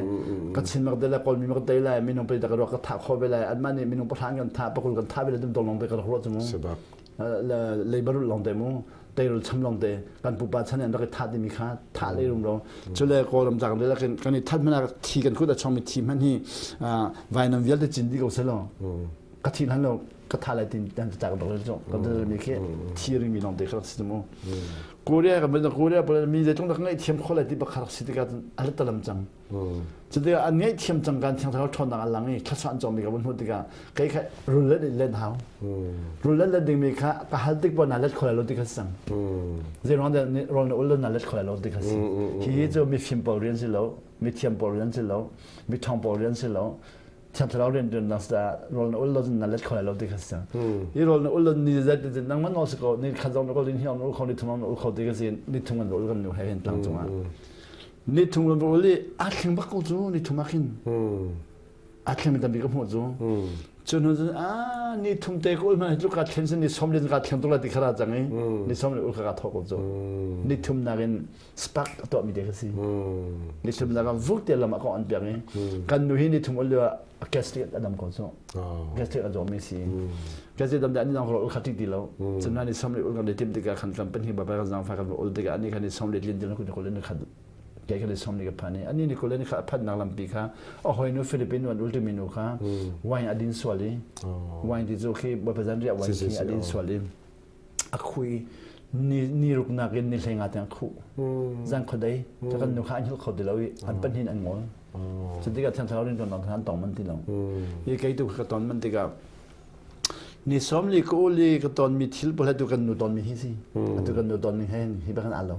Speaker 2: ka Chin mak te lai, Kawlmi mak tei lai, minung pe dah ka ruak ka thah khawh ve lai, anmah nih minung pahra kan thah, pakul kan thah ve lai tum tong long te ka rak ruah cu mu. Leibarul long te mu, teirul cham long te, kan pupa chan an rak i thah timi kha thah le rum ro. Cule Kawlram cang le kan kan i that hmanh ah thi kan kut a chong mi thi hmanh hi vainam vialte cin dih ko selaw ka thi hlan lo ka tha lai tin tan ta ka bak cu ka dal mi khi thi ring mi long te kha si mu. Korea ka ban Korea pa mi zeitlung dak ngai thiam kho lai ti bakha rak si tikah a talam cang. Cutikah an ngeih thiam cang kan thiang thlarau ṭhawnnak an lang i thlachuah an cawngmi ka vun hmuh tikah kei kha rul let in len hau. Rul let let dingmi kha ka hal tik pawh na let kho lai lo ti kha si cang. Zeiruang dah rawl na ul lo na let kho lai lo ti kha si. Hi cu mifim pawl rian si lo, mithiam pawl rian si lo, miṭhawng pawl rian si lo, thiang thlarau rian ṭuannak caah rawl na ul lo cun na let kho lai lo ti kha si cang. Hi rawl na ul lo ni zat ti nangmah nawl si ko, ni khat zong na ul, ni hnih zong na ul kho, ni thum zong na ul kho ti kha si, ni thum kan ul kan nu he hin tlang cungah. Ni thum kan ul i aa thleng bak ko cu ni thum ah khin. Aa thleng mi tampi ka hmuh cu. Cu hnu cun a ni thum te ka ul hmanh hi ka thlen sin ni som len ka thleng tuk lai ti kha ra cang i ni som le ul kha ka thawk ko cu. Ni thum nakin spark a tuahmi te kha si. Ni thum nakin vuk te lam ah ka on piak i kan nu hi ni thum ul lio ah gastric a dam ko cu. Gastric a zawmi si. Gastric dam deh ani nang ul kha ti ti lo. Cun ni som le ul kan tim tikah khan kan pan hi ba kan zang fa kan ul tikah ani khan ni som le tlin tin kun kul ni khat ke khan ni som ni ka phan i ani ni kul ni kha phat nak lampi kha a hoi nu Philippine wan ul timi nu kha wine adin sual i wine ti cu khi ba pazan ria wine khi adin sual i a khui ni ni ruk nak in ni hlenga tiang khu zan khodei ta kan nu kha an hil kho ti lo i an pan hin an ngol. Cu tikah thiang thlarau rianṭuannak kha an tong man ti lo. Hi kei tu ka ton man tikah ni 40 ka ul i ka tonmi thil pawl tu kan nu tonmi hi si. Atu kan nu tonmi he hi ba kan alo.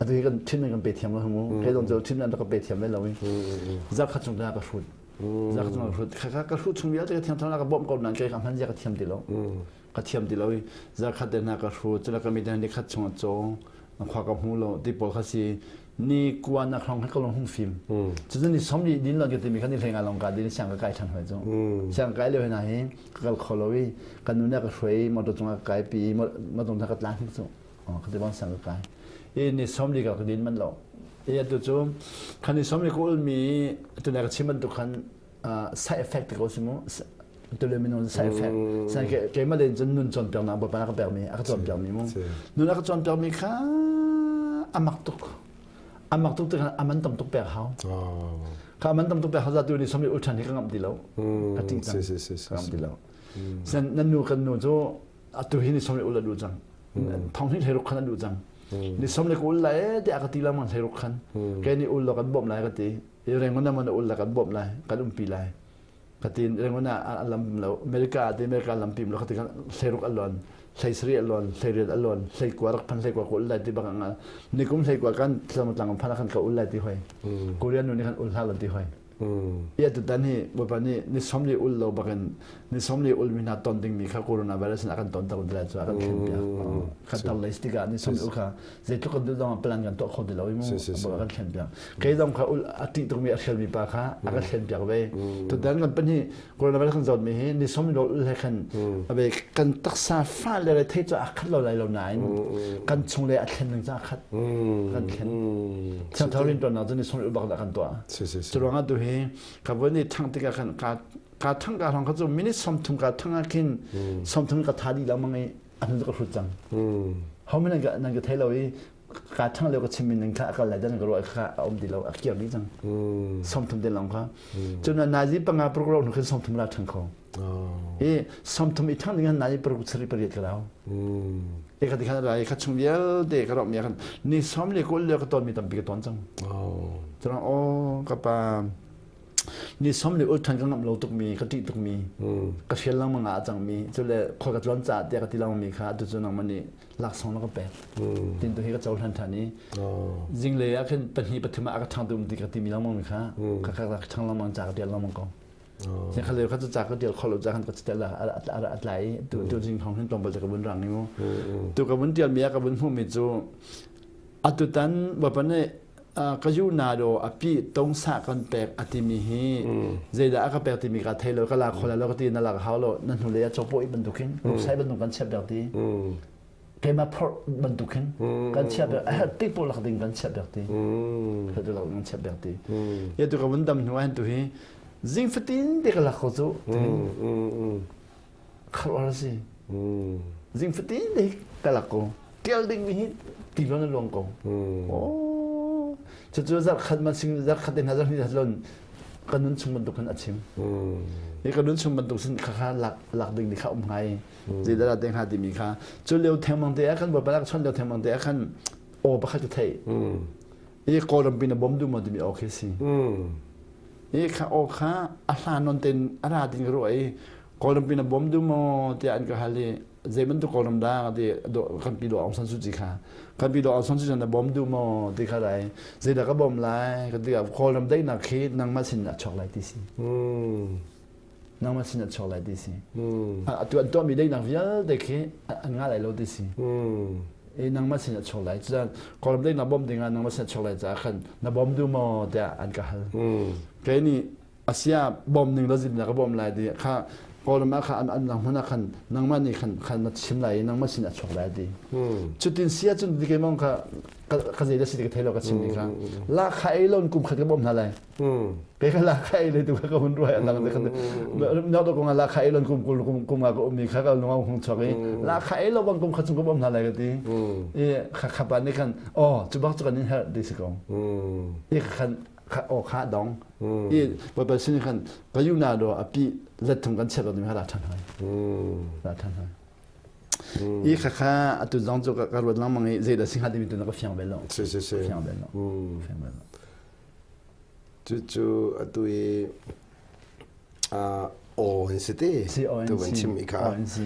Speaker 2: Atu hi kan thin kan pe thiam lo mu. Kei dong cu thin an ka pe thiam lo i. Zakhat chung ta ka hrut. Zakhat chung ka hrut. Kha ka hrut chung vialte ka thiang thlarau ka bawmh ko nan kei ka hman zia ka thiam ti lo. Ka thiam ti lo i zakhat te hna ka hrut. Cula ka mi te ni khat chung a cawng. Khua ka hmu lo ti pawl kha si. Ni kua na hrong ka long hung fim. Cucu ni som ni din lo ke timi kha ni hlei nga long ka din siang ka kai than hoi cu. Siang kai lio hna hi ka kal kho lo i kan nu ne ka hruai motor cung ka kai pi motor ka tlang cu. Ka ti bang siang ka kai. I ni som ni ka ka din man lo. I atu cu khan ni som ni ka ul mi tu ne ka chim bantuk khan side effect te ko si mu. Tule minung side effect. San ke keimah len cun nun cawnpiaknak Bawipa a ka pekmi a ka cawnpiakmi mu. Nun a ka cawnpiakmi kha amak tuk. Amak tuk tikah aman tam tuk pek hau. Kha aman tam tuk pek hau zatu ni somli ulthan hi ka ngamh ti lo. Ka ṭih cang. Ka ngamh ti lo. San nan nu kan nu cu atu hi ni somli ul a duh cang. Thong hi hlei ruk khan a duh cang. Ni somli ka ul lai tiah ka ti lengmang hlei ruk khan. Kei nih ul lo kan bawmh lai ka ti. Rengon na man ul la kan bawmh lai, kan umpi lai. Khatin Rangoon ah a lam lo. America ah ti America lampi lo khatin hleiruk a luan, hleisarih a luan, hleiriat a luan, hleikua rak phan hleikua ka ul lai ti bak ang. Nikum hleikua kan tlang tlang phan khan ka ul lai ti hoi. Korean nu nih khan ul hlah lo ti hoi. I atutan hi Bawipa nih ni 40 ul lo bakin ni 40 ul mi hna ton dingmi kha coronavirus in a kan ton ter lai cu a kan thlen piak. Kha tar lei tikah ni 40 ul kha zeitluk kan duh zong plan kan tuah kho ti lo i mu a kan thlen piak. Kei zong kha ul a ṭih tukmi a hrialmi pa kha a kan thlen piak ve. Tutan kan pahnih coronavirus kan zawtmi hi ni 40 ul he khan abe kan taksa fa le thei cu a khat lo lai lo nain kan chung le a thlen ning cu a khat. Kan thlen. Thiangthar rian ṭuannak cu ni 40 ul bak dah kan tuah. Cu ruangah tu hi ka vun i ṭhangh tikah khan ka ka ṭhangh ka hrawng kha cu minute 30 ka ṭhangh ah khin 30 ka tha dih lengmang i a hnu cu ka hrut cang. Ho min nan ka thei lo i ka ṭhangh lio ka chimmi ning kha a kal lai dan ka ruah kha a um ti lo a kir dih cang. 30 te lawng kha. Cun nazi panga paruk ro hnu khin 30 la ṭhang kho. I 30 i ṭhangh ding han nazi paruk sarih pariat ka rau. E kha ti khan rai kha chung vialte ka ro mi khan ni som le kul le ka ton mi tampi ka ton cang. Cun o ka pa ni som le ul than ka ngam lo tuk mi ka ṭih tuk mi ka hrial lengmang ah a cang mi cu le khua ka tlon ca tiah ka ti lengmang mi kha atu cu nangmah nih laksawng na ka pek. Tin tu hi ka cohlan ṭhan i zinglei ah khin pahnih pathum ah a ka ṭhang tu um ti ka ti mi lengmang mi kha ka ka ka ṭhang lengmang ca ka ṭial lengmang ko. Sin kha leo kha cu ca ka ṭial kho lo ca khan ka tel a tlai i tu tu zing thong hin tlawmpal te ka vun rang i mu. Tu ka vun ṭial mi ah ka vun hmuh mi cu atutan bawipa nih ka yu na do a pi tong sa kan pek a timi hi zeidah a ka pek timi ka thei lo ka la kho la lo ka ti na lak hau lo na hnulei ah chawpaw i bantukin ruksai bantuk kan chiah piak ti keimah phorh bantukin kan chiah piak a herh tik paoh lak ding kan chiah piak ti herh tik lak kan chiah piak ti ya tu ka vun dam hnu ah hin tu hi zing fatin te ka lak ko cu kharuar si zing fatin te ka lak ko tial ding mi hi ti lon a luang ko oh cucu zarh khat man sing zarh khat in zarh hnih lon ka nun chung bantuk khan a chim i ka nun chung bantuk sin kha kha lak lak ding ni kha um ngai zeidah te hnga timi kha cu lio thengmang te ah khan bawipa lak chon lio thengmang te ah khan aw pakhat ka theih i kawlram pin a bom du maw timi aw khi si i kha aw kha a hla non ten a ra ding ka ruah i Kawlram pin a bawm duh maw tiah an ka hal i zei bantuk Kawlram dah ti kan pi Aung San Suu Kyi kha kan pi Aung San Suu Kyi na bawm duh maw ti kha rai zeidah ka bawm lai ka ti Kawlram daihnak khi nangmah sin ah chuak lai ti si nangmah sin ah chuak lai ti si atu an tuahmi daihnak vialte khi an ngah lai lo ti si i nangmah sin ah chuak lai cucaah Kawlram daihnak bawm ding ah nangmah sin ah chuak lai caah khan na bawm duh maw tiah an ka hal kei nih asia bawm ning la zim na ka bawm lai ti kha Kawlram ah kha an an lang hmun ah khan nangmah nih khan khan na chim lai i nangmah sin a chuak lai ti cutin sia cun ti keimah kha ka zei da si ti ka thei lo ka chim ni kha la kha ei lon kum khat ka bawm hna lai ke kha la kha ei le tu kha ka hun ruai an lang khan na do ko la kha ei lon kum kul kum kum nga ka um ni kha ka lung hung chuak i la kha ei lo bang kum khat chung ka bawm hna lai ka ti i kha kha pa nih khan oh cu bak cu kan in herh ti si ko i khan kha aw kha dong i bawipa sin khan ka yu na do api let thum kan chiat lo ha la than hai la than hai i kha kha atu zong cu ka ruat lengmang i zeidah sing ha timi tu na ka fiang bel lo
Speaker 1: si si si
Speaker 2: fiang bel lo fiang bel lo
Speaker 1: cu cu atu i aw in si te
Speaker 2: si aw in
Speaker 1: tu van chim i kha
Speaker 2: aw in si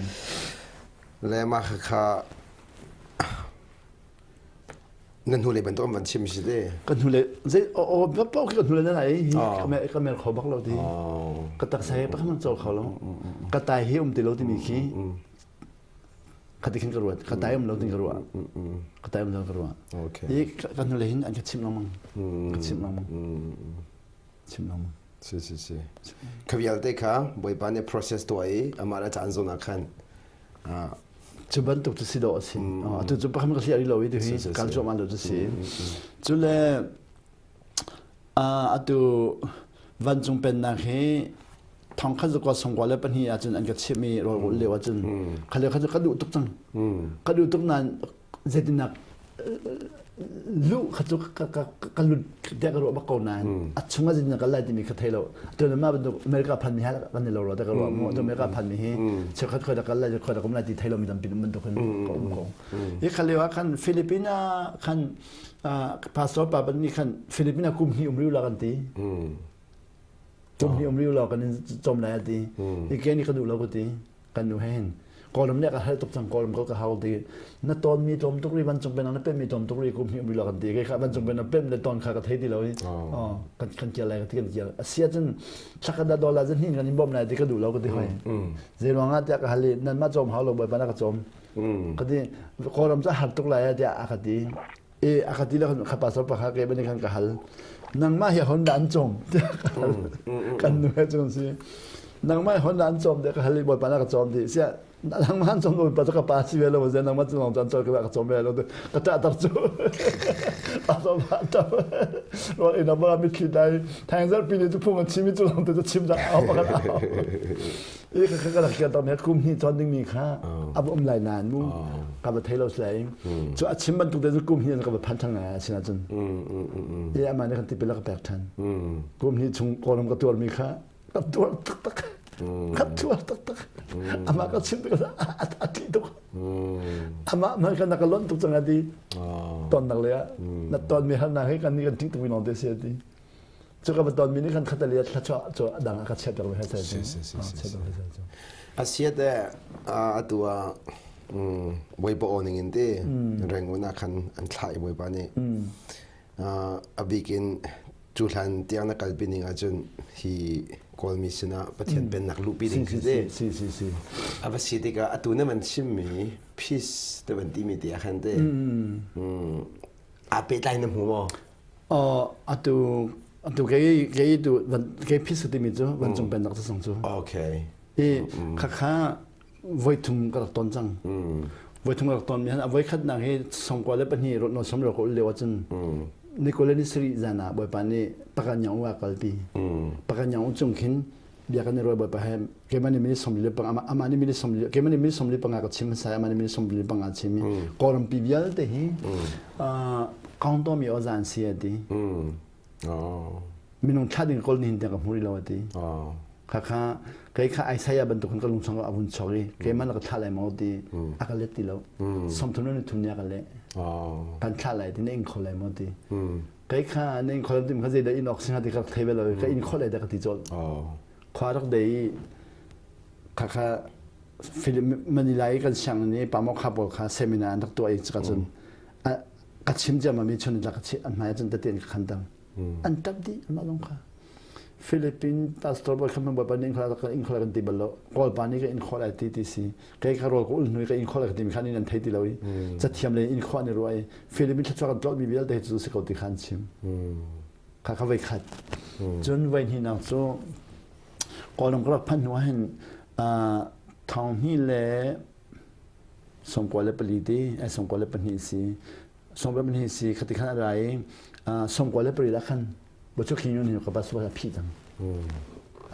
Speaker 1: le ma kha kha Na hnulei bantuk an van chim si te.
Speaker 2: Ka hnulei zei aw pa ka hnulei na lai hi ka me ka mer kho bak lo ti. Ka taksa he pakhat man cawl kho lo. Ka tai hi um ti lo timi khi ka ti khin ka ruat. Ka tai um lo tin ka ruah. Ka tai um lo ka ruah.
Speaker 1: Okay.
Speaker 2: I ka hnulei hin an ka chimh lengmang. Ka chimh lengmang. Chimh lengmang.
Speaker 1: Si si si. Kha vialte kha Bawipa nih process tuah i amah le caan zawn ah khan
Speaker 2: Cu bantuk cu si dawh a si. Atu cu pakhat ka hliah rih lo i tuhi kal cuahmah lo cu si. Cu le atu vancung pennak hi thongkhat zakua songkua le pahnih ahcun an ka chimh i rawl ulh lio ahcun kha lio kha cu ka duh tuk cang. Ka duh tuk nain zeitinnak luh kha cu ka lut tiah ka ruah bak ko nain a chung ah zeitindah kal lai timi ka thei lo tu le mah bantuk America phan mi ha kan i lo rua ka ruah mu tu America phan mi hi cheukhat khoi da kal lai khoi da kum lai ti thei lo mi tampi bantuk in ka um ko hi kha lio ah khan Filipina khan pastor pa ban nih khan Filipina kum hnih um riu la kan ti kum hnih um riu la kan in cawm lai a ti hi ke ni ka duh lo ka ti kan nu he hin. Kawlram nih a ka hal tuk cang Kawlram kal ka hau ti na ton mi tlawm tuk ri vancung pen na pem mi tlawm tuk ri kum hi um lo kan ti ke kha vancung pen na pem le ton kha ka thei ti lo i kan kan kial lai ka ti kan kial asia cun thakada dollar zan hin kan in bom lai ti ka duh lo ka ti hoi zei ruang ah tiah ka hal i nan mah cawm hau lo bawipa na ka cawm ka ti Kawlram cu a har tuk lai tiah a ka ti e a ka ti le kha pastor pakha ke bani khan ka hal nangmah hi Honda an cawm tiah ka hal kan nu he cun si nangmah hi Honda an cawm tiah ka hal i bawipa na ka cawm ti sia nangmah an cawm bawipa cu ka pa si ve lo ze nangmah cu lawng caan caw ka cawm ve lo ka ṭah tar cu pastor pa ṭap rual ina ba mitthli dai thang zarpi ni cu phung an chim i cu lawng te cu chim dah au pakhat au i ka ka rak kian he kum hnih cawn dingmi kha a va um lai nain mu ka va thei lo silai cu a chim bantuk te cu kum hnih ka va phan ṭhan ngai a sinah cun i amah nih kan tipil a ka pek ṭhan kum hnih chung kawlram ka tuarmi kha ka tuar taktak ka tuar taktak amah ka chim tikah a ṭih tuk amah man kan na ka lonh tuk cang a ti tonnak le ah na tonmi harnak hi kan nih kan ṭih tuk mi lawng te si a ti Cu ka va tonmi nih khan khatali ah thluachuah cu a dang ah ka chiah piak ve sai
Speaker 1: si si si si Asiat e atu ah Bawipa aw ning in ti Rangoon ah khan an thlah i Bawipa nih a bik in cu hlan tiang na kalpi ning ahcun hi Kawlmi sinah Pathian pennak luhpi ding khi si
Speaker 2: si si si
Speaker 1: a va si tikah atu na man chimmi peace te van timi ti ah khan te aa pehtlai na hmu maw
Speaker 2: Atu atu kei kei tu kei phis timi cu vancung pennak cu sung cu.
Speaker 1: Okay.
Speaker 2: I khakha voi thum ka rak ton cang. Voi thum ka rak ton mi han a voi khatnak hi songkua le pahnih rot no som ro ko leo ahcun Nikole ni sari zan ah Bawipa nih Pakanyang u a kalpi. Pakanyang u cung khin bia kan i ruai Bawipa he keimah nih minute 45 amah nih minute 40 keimah nih minute 45 ka chim hmasa amah nih minute 45 chim i Kawlrampi vialte hi kaung mi ozan si a ti. Minung thla ding kawl nihin tiang ka hmu rih lo a ti. Khakha kei kha Isaiah bantuk in ka lung chung a vun chok i keimah na ka thlah lai maw ti a ka let ti lo. 33 ni thum ni a ka leh. Kan thlah lai ti na ing kho lai maw ti. Kei kha na ing kho lai ti kha zeidah in ok singa ti ka thei ve lo ka in kho lai da ka ti colh. Khua rak dei i khakha Manila i kan sianginn i pamokha pawl kha seminar an rak tuah i caka cun ka chim ciammam i chun ka an hmai ahcun tete an ka khan tang an ṭap dih anmah zong kha Philippine pastor bawi kha bawipa nih in khola kan ti bal lo Kawl pa nih ka in khawh lai ti ti si kei kha rawl ka ul hnu i ka in khawh lai ka timi kha nin an thei ti lo i cathiam le in khawh an i ruah i Philippine thluachuah kan tlawt mi vialte cu si ko ti kha an chim kha kha voi khat cun voi hnihnak cu Kawlram ka rak phanh hnu ah hin thong hnih le 94 ti 94 si 94 si khati khan a ra i 98 ah khan Bochuk Hin Yun ka bas a phi cang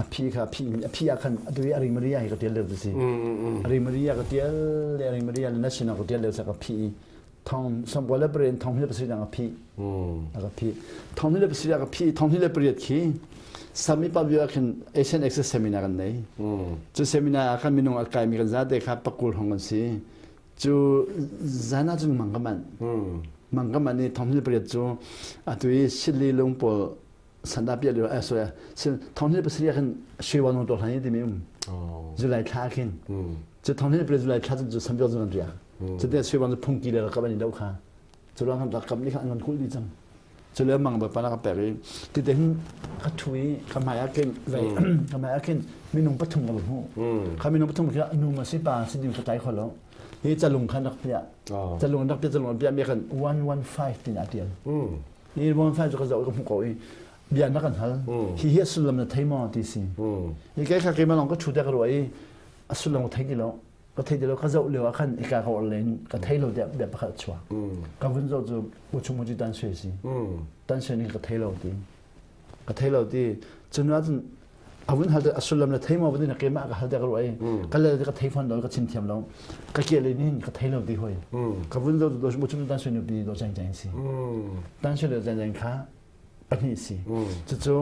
Speaker 2: a phi kha phi a phi ah khan atu i Ari Maria hi ka tial lio si Ari Maria ka tial le Ari Maria le national ka tial lio sa ka phi thong sawmkua le pariat thong hnih le pasarih dang a phih a ka phih thong hnih le pasarih a ka phih thong hnih le pariat khi Sami Pavio ah khin Asian Access Seminar kan nei cu seminar ah khan minung a kaimi kan zate kha pakul hong kan si cu zan ah cun mang ka manh mang ka manh i thong hnih le pariat cu atu i Sili lung pawl sanda piah lio eh sorry thong hnih le pasarih ah khin Shwe Nung to hlan i timi um July thla khin cu thong hnih le pariat July thla cu Sampion cu kan riak Cuti Shwe cu phungki le rakap an i do kha. Cu ruang kan rakap nih khan an kan kulh dih cang. Cu le mang Bawipa na ka pek i tite hin ka ṭhu i ka hmai ah khin vei ka hmai ah khin minung pathum ka va hmuh. Kha minung pathum khi nu ma si pa si ding ka tlai kho lo. Hi calung khan rak piah. Calung rak piah calung rak piah mi khan 115 tin a tial. Hi 115 cu ka zoh ka hmuh ko i bia na kan hal. Hi hi a sullam na thei maw ti si. Hi kai kha keimah lawng ka ṭhu te ka ruah i a sullam ka thei ti lo. Ka thei ti lo ka zoh lio ah khan ika ka or len ka thei lo tiah bia pakhat a chuak. Ka vun zoh cu uchung mu cu tan sui si. Tan sui ning ka thei lo ti. Ka thei lo ti. Cun ah cun a vun hal a sullam le thei maw vun keimah ka hal te ka ruah i ka le ka thei fawn lo ka chim thiam lo. Ka ke le nin ka thei lo ti hoi. Ka vun zoh do uchung tan sui nu pi do chang chang si. Tan sui le chang chang kha pahnih si. Cucu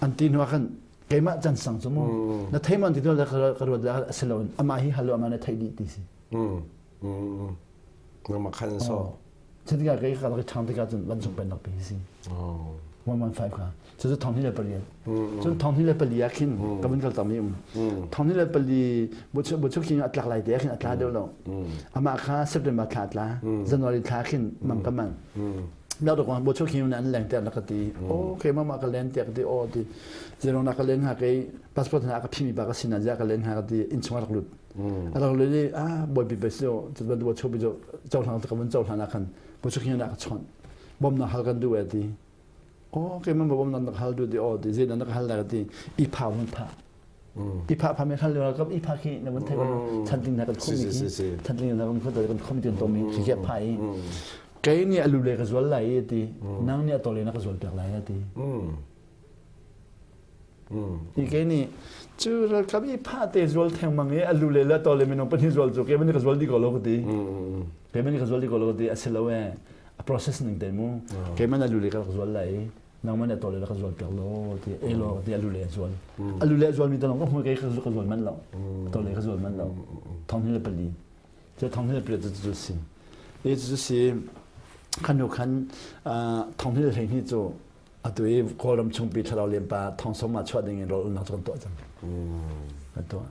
Speaker 2: an ti hnu ah khan keimah can sang cu mu na thei man ti le ka ruat le a si lo amah hi halo amah na thei dih ti si
Speaker 1: Nangmah khan so
Speaker 2: Cutikah kei ka rak ṭhang tikah cun vancung pennak pi si. 115 kha. Cucu thong hnih le pariat. Cun thong hnih le pali ah khin ka vun kal tami um. Thong hnih le pali buchuk khin a tlak lai te ah khin a tla deuh lo. Amah kha September thla a tla. January thla khin mang ka mang. Dau dok buchuk khin an leng te na ka ti. Okay mama ka len te ka ti o ti. Zero na ka len ha kei passport na ka phimi ba ka sin ja ka len ha ka ti in chung rak lut. A rak lut i ah boy bi ba so cu ban buchuk bi jo hlang ka vun cho hlan ah khan buchuk khin na ka chon. Bom na hal kan du e ti. Aw keimah bawm nan rak hal duh ti aw ti zei nan rak hal lai ti i phau hun pha i pha pha me hal le kam i pha khi na mun thai chanting na kan khom mi khi chanting na kan khom kan khom tin to mi khi khi pha i kei nih alu le ka zual lai ti nang nih atole na ka zual piak lai ti i kei nih cu ralkap i pha te zual theng mang i alu le la tole minung pahnih zual cu kei man ka zual di ko lo ka ti kei man ka zual di ko lo ka ti asilo e a process ning te mu keimah na lule ka rak zual lai nangmah na tawle ka zual piak lo ti elo ti a lule a zual a lule a zual mi talong ka hmu kei ka zual man lo tawle ka zual man lo thong hi le pali cu thong hi le pali cu cu si e cu si khan nu khan thong hi le hlei hi cu atu i kawlram chungpi thlarau lempa thong som ah chuah ding in rol ulnak cu kan tuah cang kan tuah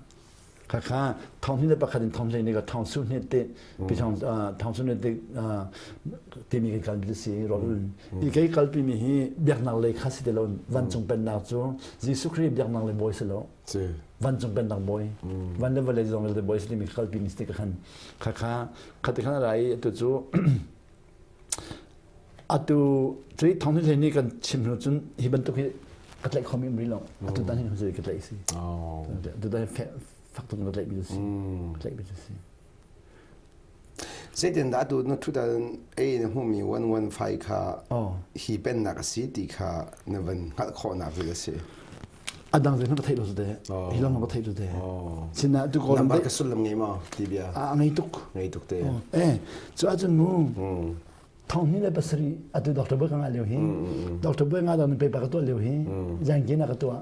Speaker 2: Khakha thong hnih le pakhat in thong hlei ni ka thong su hnih te pi thong thong su hnih te timi kan kalpi si rol i kei kalpi mi hi biaknak lei kha si te lo vancung pennak cu Jesuh Khrih biaknak lei bawi si lo vancung pennak bawi van le vawlei zong le bawi si timi kalpi mi si te ka khan khakha khati khan rai atu cu Atu cui thong hlei nih kan chim hnu cun hi bantuk hi ka tlaih khomi um rih lo. Atu tan hin ka tlaih si. Atu tan fak tuk ka tlaih mi si. Ka tlaih mi si.
Speaker 1: Zeitin dah atu na thutan ei na hmumi 115 kha hi pennak a si ti kha na van hngalh khawhnak cu a si.
Speaker 2: A dang zei ka theih lo su te. Hi long ka theih lo te. Sinah tu ko
Speaker 1: Number ka sullam ngei maw ti bia?
Speaker 2: A ngei tuk.
Speaker 1: Ngei tuk te.
Speaker 2: Eh, cu ahcun mu thong hnih le pasarih atu Dr. Boy ka ngah lio hi Dr. Boy ngah dang paper ka tuah lio hi zangkin ah ka tuah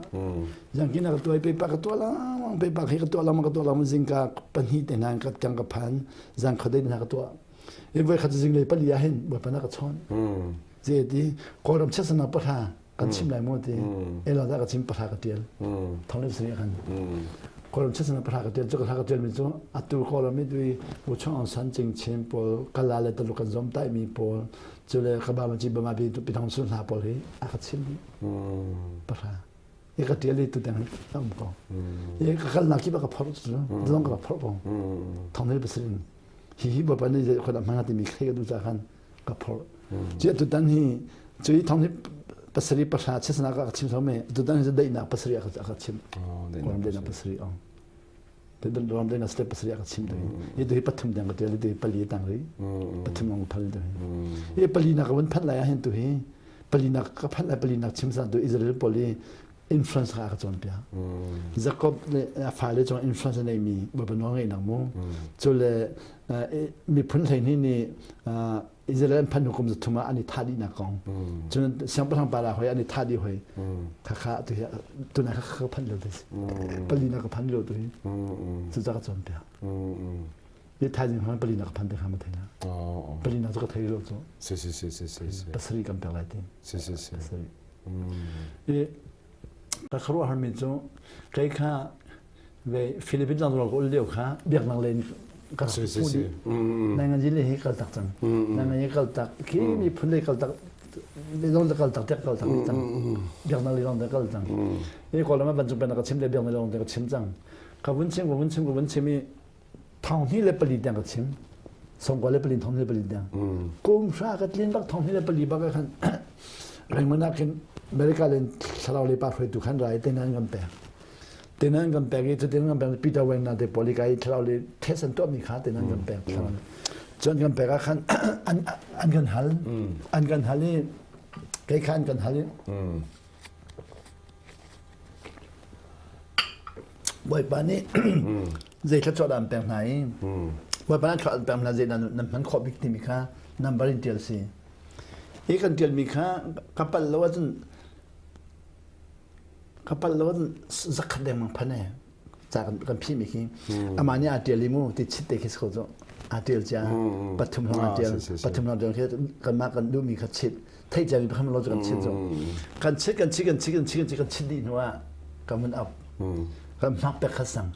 Speaker 2: zangkin ah ka tuah i paper ka tuah lengmang paper hi ka tuah lengmang ka tuah lengmang zingka pahnih te hna ka tiang ka phan zang khodei hna ka tuah i voi khat zinglei pali ah hin bawipa na ka chawn ze ti kawlram chiatsanak pahra kan chim lai maw ti elo dah ka chim pahra ka tial thong le sari khan kawlram chiatsanak pahra ka tial cu ka ka tial mi cu atu kawlram i tui bu chung aung san ching chin pawl kala le taluk kan zom tai mi pawl cu le ka ba ma chi ba ma bi pi thong sun hna pawl hi a ka chim dih pahra i ka tial i tu teng a um ko i ka kalnak kip a ka phorh cu zong ka phorh ko thong le pasarih in hi hi bawipa nih zei khon a hman timi khlei ka duh ca khan ka phorh ci tutan hi cui thong hi pasarih pahra chesna ka chim so me tutan hi daihnak pasarih a ka chim ram daihnak pasarih ong ram daihnak step pasarih a ka chim tu hi tu hi pathum dang ka tial tu hi pali tang ri pathum ong phal tu hi hi pali nak ka phat lai ah hin tu hi pali nak ka phat lai pali nak chim sa tu Israel poli influence kha a ka cawnpiak. Jacob le a fale cung influence a neimi Bawipa nawl ngeihnak mu. Cu le miphun hleihnih nih Israel an phanh hnu kum zathum ah an i thah dihnak kong. Cun siangpahrang pa hoi an i thah dih hoi. Khakha tu hi tunai kha ka phanh lo tu si. Pali na ka phan lo tu hi. Cu ca ka cawnpiak. Ni thaizing hman pali na ka phan te kha ma thei na. Pali na cu ka thei lo cu.
Speaker 1: Si si si si si.
Speaker 2: Pasarih kan pek lai ti.
Speaker 1: Si si si.
Speaker 2: Pasarih. I ka khuaruahharmi cu kei kha ve Philippines tlangval ka ul lio kha biaknak lei in ka rak hmuh dih. Nainganzi le hi kal tak cang. Nainganzi kal tak khi miphun lei kal tak lei kal tak tiah kal tak cang. Biaknak lei lawng te kal cang. I Kawlram ah bantuk ka chim le biaknak lawng te ka chim cang. Ka vun chim ka vun chim ka vun chim i thong hnih le pali tiang ka chim sawmkua le pali thong hnih le pali tiang kum hra ka tlin bak thong hnih le pali bak khan Raymond ah khin America len thlarau le pa hruaitu khan rai tenan kan pek tenan kan pek i cutin kan pek Peter Wayne na te polika i thlarau le test an tuahmi kha tenan kan pek thlarau cun kan pek ah khan an an kan hal an kan hal i kei kha an kan hal i Bawipa nih zei thluachuah dah an pek hna i Bawipa nih thluachuah an pek hna zei nan nan hman khawh bik timi kha number in ṭial si. Hi kan ṭialmi kha ka palh lo ahcun ka palh lo ahcun zakhat dengmang phan e. Ca kan phihmi khi amah nih aa ṭial i mu ti chit te khi si ko cu. Aa ṭial cia. Pathum hrawng aa ṭial. Pathum hrawng ṭial khi kanmah kan duhmi kha chit. Theih ciami pakhat lo cu kan chit cu. Kan chit kan chit kan chit kan chit kan chit kan chit dih hnu ah kan vun up. Kan hmak pek kha sang.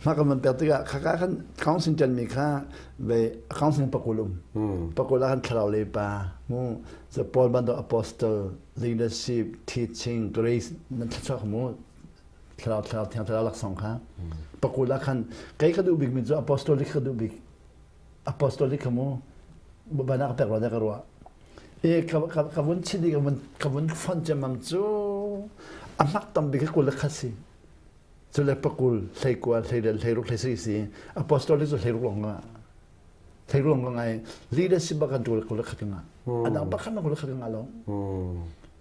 Speaker 2: Hmak kan vun pek tikah khaka khan council ṭialmi kha ve council pakul um. Pakul ah khan thlarau le pa mu the Paul bantuk apostle leadership teaching grace nan thluachuak mu thlarau thlarau thiang thlarau laksawng kha pakul ah khan kei ka duh bikmi cu apostolic ka duh bik apostolic kha mu banak pek rua ka ruah e ka ka vun chidi ka vun ka vun fon cemam cu a hmak tam bik kul le khat si cu le pakul hlei kua hlei rel hlei ruk hlei sari si apostolic cu hlei ruk long nga hlei ruk long ngai leadership ba kan tul kul le khat nga adang pakhat na kul le khat nga lo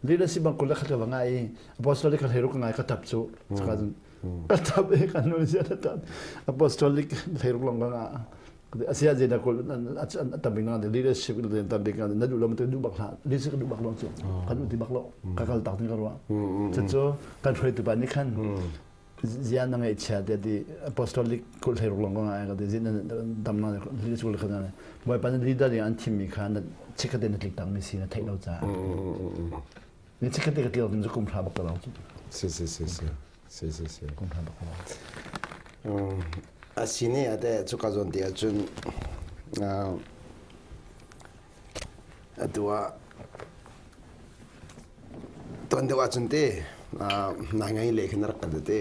Speaker 2: leadership bang kul le khat ka nga i apostolic ka hlei ruk ngai ka tap cu ka ka tap e ka nu sia ta apostolic hlei ruk long nga asia je na kul tambing na leadership na tambing na na du lo ma du bak hla leadership du bak lo cu kan uti bak lo ka kal tak ding ka ruah cu kan hruai tu pa nih khan zian na ngaihchia te ti apostolic kul hlei ruk long ngai ka ti zin dam na leadership kul kha bawipa na leader ding an thim mi kha na chikkate na tlik tak mi si na theih lo ca ni chikkate ka tlik cu kum hra bak lo cu
Speaker 1: si si si si si si si
Speaker 2: kum hra bak lo
Speaker 1: asine ate chuka zon te ahcun atu ah Tuan deuh ahcun te nai ngai le khin rak kan te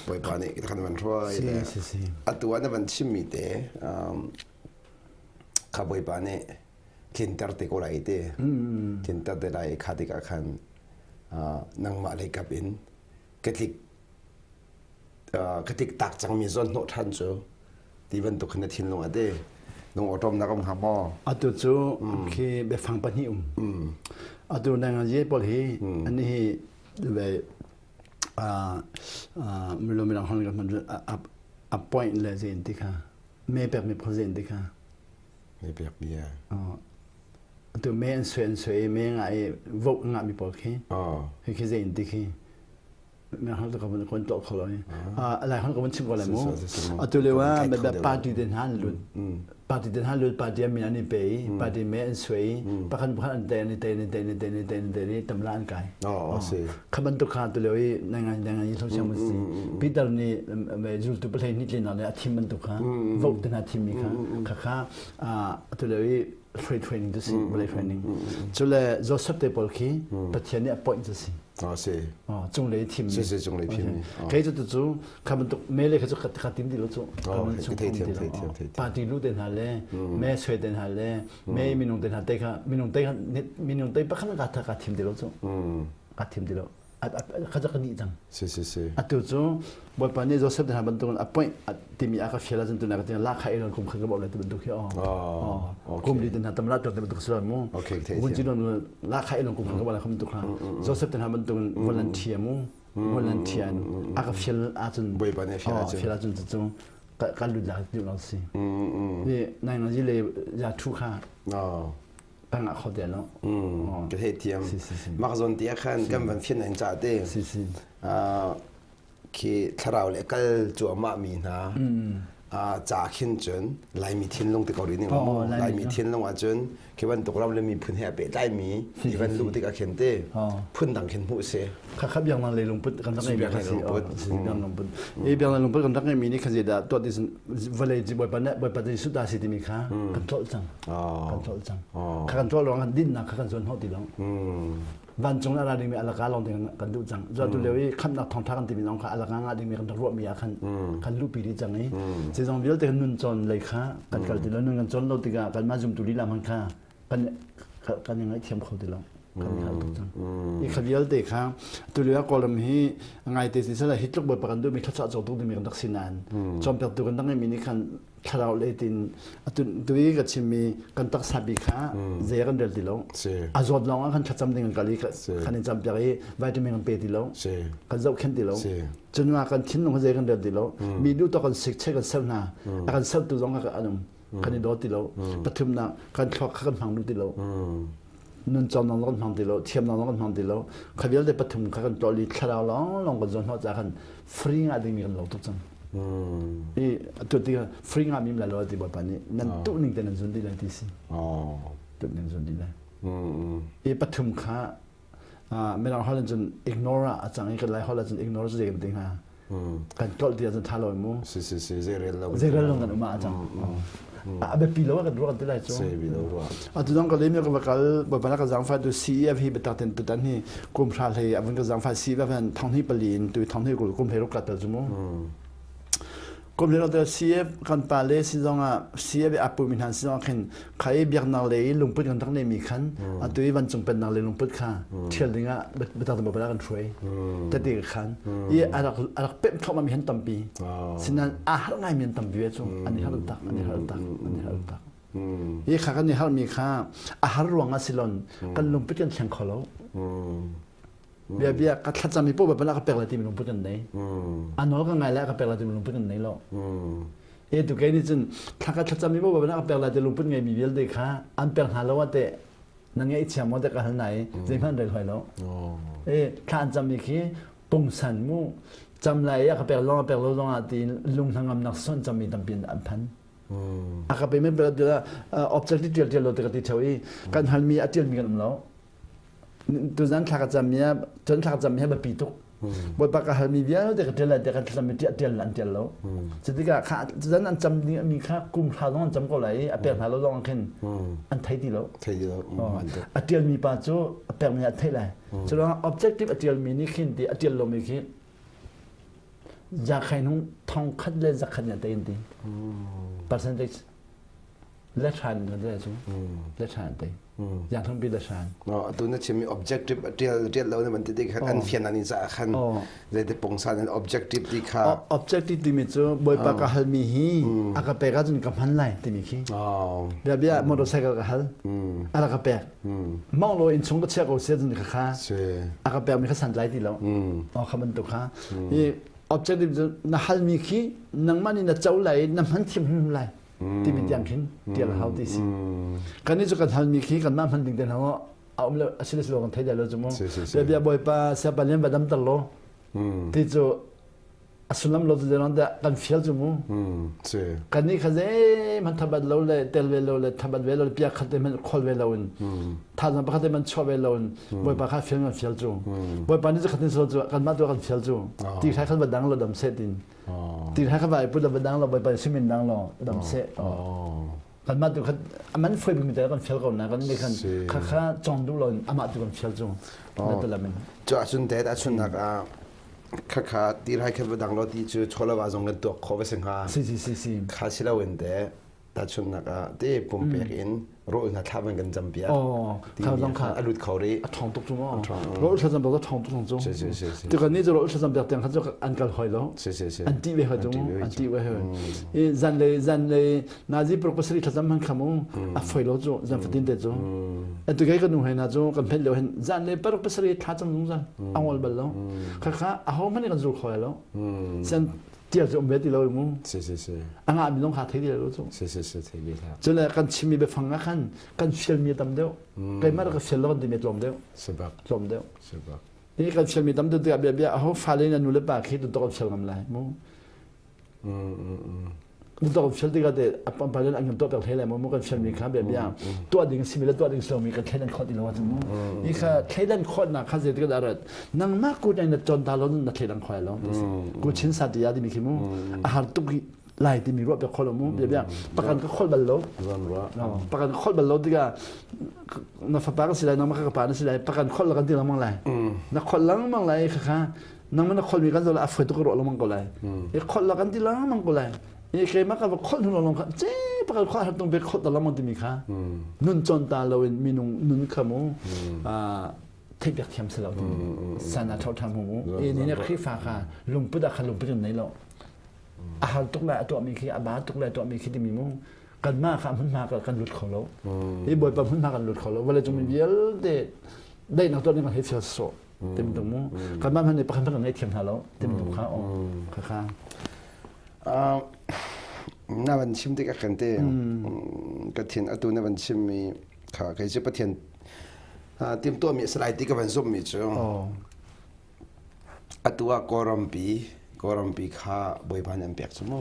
Speaker 1: Bawipa nih kan van hruai le atu ah na van chimmi te kha Bawipa nih tlinter te ko lai te tlinter te lai kha tikah khan nangmah lei kap in ka tlik ka tiktak cangmi zawn hnawh ṭhan cu ti bantuk khin na thinlung a ti lung awṭawmnak um hnga maw
Speaker 2: atu cu khi biafang pahnih um atu nang ye pawl hi ani hi ve milo mirang hon kan appoint le zen ti kha me pek mi phun zen ti kha
Speaker 1: me pek bia
Speaker 2: atu me an sui an sui me nga i vote nga mi pawl khi hi khi zen ti khi kan tuah kho lo ni lai hon ka van chim ko lai mu atu lio ah party den han lut party den han lut party min an i pe i party me an suai pakhat pakhat an te an te an te an te an te an te ni tamla an kai kha bantuk kha tu lio i nangan nangan i thlo si Peter nih zultu pahlei ni tlin le a thim bantuk kha vote te hna thim mi kha kha kha atu lio i hruai training tu si vawlei training cule Joseph te pawl khi Pathian nih appoint cu si
Speaker 1: Ah si.
Speaker 2: Cunglei thim
Speaker 1: Si si cunglei thim.
Speaker 2: Kei cu cu kha bantuk mele kha cu ka tim ti lo cu.
Speaker 1: Thei thiam thei thiam thei.
Speaker 2: Party lu te hna le me sui te hna le me minung te hna te kha minung te kha minung te pakhat ka tha ka thim ti lo cu. Ka thim ti lo. Kha cu ka dih cang.
Speaker 1: Si si si.
Speaker 2: Atu cu Bawipa nih Joseph te hna bantuk appoint timi a ka fial ahcun tunak ka la kha elon kum khat ka bawmh lai ti bantuk hi aw kum li te hna tam la tuak ti bantuk si mu vun ci non la kha elon kum khat ka bawmh lai kha bantuk kha Joseph te hna bantuk volunteer mu volunteer a ka fial ahcun
Speaker 1: Bawipa nih fial ahcun
Speaker 2: fial ahcun cu kan lut la ti lo si ni nai na ji le ya thu kha pang kho te lo
Speaker 1: ka thei thiam mak zon ti khan kan van fian in cha te
Speaker 2: si si
Speaker 1: khi thlarau le kal cuahmah mi hna ca khin cun Laimi thinlung ti ko rih ning maw Laimi thinlung ahcun khi bantuk ram le miphun he a pehtlaimi i van luh tikah khin te phun dang khin hmuh si
Speaker 2: kha kha biang le lungput kan rak ngeimi kha si biang lungput i biang lungput kan rak ngeimi nih kha zeidah tuah ti vawlei bawipa nih bawipa Jesuh ta si timi kha kan tlolh cang kan tlolh cang kha kan tlolh ruang dinnak kha kan zuan hnawh ti lo Vancung a ra dingmi alaka lawng ding kan duh cang. Zuan tu lio i khamhnak thawngtha kan timi zong kha alaka ngah dingmi kan rak ruahmi ah khan kan luhpi dih cang i zeizong vialte kan nun cawn lei kha kan kal ti lo nun kan cawn lo tikah kanmah zumtu lila hmanh kha kan kan i ngaihthiam kho ti lo kan i hal tuk cang. I kha vialte kha tu lio ah Kawlram hi ngaite si sala hi tluk bawipa kan duhmi thluachuah cawk tuk dingmi kan rak si nain cawnpiaktu kan rak ngeihmi nih khan thlarau lei tin atu tu i ka chimmi kan taksa bi kha zei kan rel ti lo a zawt lawng ah kan thlacam ding kan kal i kan in campiak i vitamin kan pe ti lo kan zohkhenh ti lo cun kan thinlung zei kan rel ti lo mi duh tawk kan sik che kan ser hna a kan sertu zong an um kan i daw ti lo pathumnak kan thluak kha kan hmang duh ti lo nun cawm lawng kan hmang ti lo thiam lawng kan hmang ti lo kha vialte pathum kha kan tlol i thlarau lawng lawng kan zawn hnawh ca khan free ngah dingmi kan lo tuk cang. I atu ti free nga mim la lo ti bawipa nih nan tuh ning te nan zun di lai ti si. Tuh ning zun di lai. I pathum kha mirang holh in cun ignore ah a cang i kan lai holh ah cun ignore cu zei kan ti hnga kan tlolh ti ahcun tha lo mu
Speaker 1: si si si zeirel lo
Speaker 2: zeirel lo kan um ah a cang a biapi lo kan ruah kan ti lai cu atu dang ka lemi ka va kal bawipa na ka zaangfah tu CEF hi biatak ten tutan hi kum hra hlei avun ka zaangfah CEF han thong hnih pali in tu thong hnih kul kum hlei ruk ka tel cu mu Kum lio te CF kan pa le si zong ah CF a pu mi hna si zong khin kha i biaknak le i lungput kan rak nei mi khan atu i vancung pennak le lungput kha thial ding ah biatak te bala kan hruai tete khan i a rak a rak pemh thluahmah mi han tampi sinan a har ngai mi an tampi ve cu an i har tak an i har tak an i har tak i kha kan i har mi kha a har ruang ah silon kan lungput kan thleng kho lo Bia bia ka thlacam i poh bal ka pek lai timi lungput kan nei. A nawl ka ngai lai ka pek lai timi lungput kan nei lo. E tu kei nih cun thla ka thlacam i poh bal ka pek lai ti lungput ngei mi vialte kha an pek hna lo ah teh nan ngeih chia maw te ka hal na i zeihmanh rel hoi lo. E thla an cam mi khi pungsan mu cam lai i a ka pek long a pek lo zong ah tiin lung hnangamnak son cam mi tampi an phan. A ka pe men objective tial tial lo te ka ti theo i kan hal mi a tial mi kan um lo. Tuzan thla ka cam mi ah cun thla ka cam mi hi biapi tuk. Bawipa ka halmi vialte ka ṭial lai tiah kan thlacam mi ṭial an ṭial lo. Cutikah kha tuzan an cam ding mi kha kum hra zong an cam ko lai i a pek hna lo zong khin an thei ti lo.
Speaker 1: Thei ti lo.
Speaker 2: A ṭialmi pa cu a pekmi a theih lai. Cu ruangah objective a ṭialmi nih khin ti a ṭial lomi khi zakhain hung thong khat le zakhat nih a tei an ti. Percentage le hran kan ti cu le hran an tei. Yang pi le hran.
Speaker 1: No atu na chimmi objective tial tial lo na man ti ti khan an fian an in ca khan zeiti pungsan an objective ti kha
Speaker 2: objective timi cu bawipa ka halmi hi a ka pek ahcun ka hman lai timi khi. Bia bia motorcycle ka hal. A ka pek. Mong lo in chung ka chia ko sia cun ka kha. A ka pek mi kha san lai ti lo. Oh kha bantuk kha. I objective cu na halmi khi nangmah nih na co lai na hman thiam hrim lai. Timi tiang khin tial hau ti si. Kan nih cu kan halmi khi kanmah hman ding te hna a um lo asile silo kan thei dai lo cu mu. Bia bia bawipa siapa lian va dam tar lo. Ti cu a sullam lo cu zeirang dah kan fial cu mu. Kan nih kha zeihmanh thabat lo le tel ve lo le thabat ve lo le pia khat te hmanh khol ve lo in thazang pakhat te hmanh chuah ve lo in bawipa kha fial kan fial cu. Bawipa nih cu khatin silo cu kanmah tu kan fial cu. Ti hrai khan va dang lo dam seh tin. Ti hrai kha vai put va dang lo bawipa simin dang lo dam seh. Kanmah tu kha aman foi bimi te kan fial ko na kan nih khan kha kha chong duh lo in amah tu kan fial cu. Na telamin.
Speaker 1: Cu ahcun te ahcun nak ah kha kha ti rai kha va dang lo ti cu chawlava zong kan tuak khawh va si hnga.
Speaker 2: Si si si si.
Speaker 1: Kha si lo in te tahchunhnak ah te pumpek in rawl hna thla van kan cam piak.
Speaker 2: Oh, kha zong kha
Speaker 1: a lut kho rih.
Speaker 2: A ṭhawng tuk cu maw? Rawl thla cam piak ṭhawng tuk cu.
Speaker 1: Si si si si.
Speaker 2: Ti kan nih cu rawl thla cam piak tiang kha cu an kal hoi lo.
Speaker 1: Si si si.
Speaker 2: An ṭih ve hoi cu an ṭih ve hoi. I zan le zan le nazi paruk pasarih thla cam han kha mu a foi lo cu zan fatin te cu. Atu kei ka nu he na cu kan phet lio hin zan le paruk pasarih thla cam zungzal a ngol bal lo. Kha kha a ho hmanh kan zul kho lo. Sen tial cu um ve ti lo mu.
Speaker 1: Si si si.
Speaker 2: A ngah mi zong kha thei ti lo cu.
Speaker 1: Si si si thei bi hlah.
Speaker 2: Cule kan chimmi biafang ah khan kan fialmi a tam deuh. Keimah rak ka fial lo kan timi tlawm deuh.
Speaker 1: Sebak.
Speaker 2: Tlawm deuh.
Speaker 1: Sebak.
Speaker 2: Ni kan fialmi tam deuh tikah bia bia aho fale na nu le pa khi tu kan fial ngam lai mu. Nu tok fial tikah te a pampal an kan tuah piak hlei lai mu kan fialmi kha bia bia tuah ding simi le tuah ding silomi kan thleidan khawh ti lo ahcun mu i kha thleidan khawhnak kha zeitik dah rat nangmah kut in na ton ta lo na thleidan khawh lo ku chin sa ti ya timi khi mu a har tuk lai timi ruah piak khawh lo mu bia bia pakan ka khol bal lo pakan ka khol bal lo tikah na fapa ka si lai nangmah ka pa na si lai pakan khol la kan ti lengmang lai na khol lengmang lai kha kha nangmah na kholmi kan zoh a foi tuk ruah lengmang ko lai i khol la kan ti lengmang ko lai i keimah ka va khol hnu lawng kha ce pakhat khol har tung be khol ta lengmang timi kha nun chon ta lo in minung nun kha mu theih thiam si lo sana tho tham mu i ni na khrifa kha lungput ah kha lungput in nei lo a har tuk lai a tuah mi khi a ba tuk lai tuah mi khi timi mu kanmah kha hmun hma kan lut kho lo i bawipa hmun hma kan lut kho lo vawlei cung mi vialte daihnak tuah ding kan hei fial sawh tim tung mu kanmah hmanh nih pakhat hmanh kan ngei thiam hna lo tim tung kha o kha kha
Speaker 1: Na van chim tik ah khan te ka thin atu na van chim mi kha kei cu Pathian timtuahmi a si lai ti ka van zumhmi cu atu ah Kawlrampi. Kawlrampi kha Bawipa nih an pek cu mu.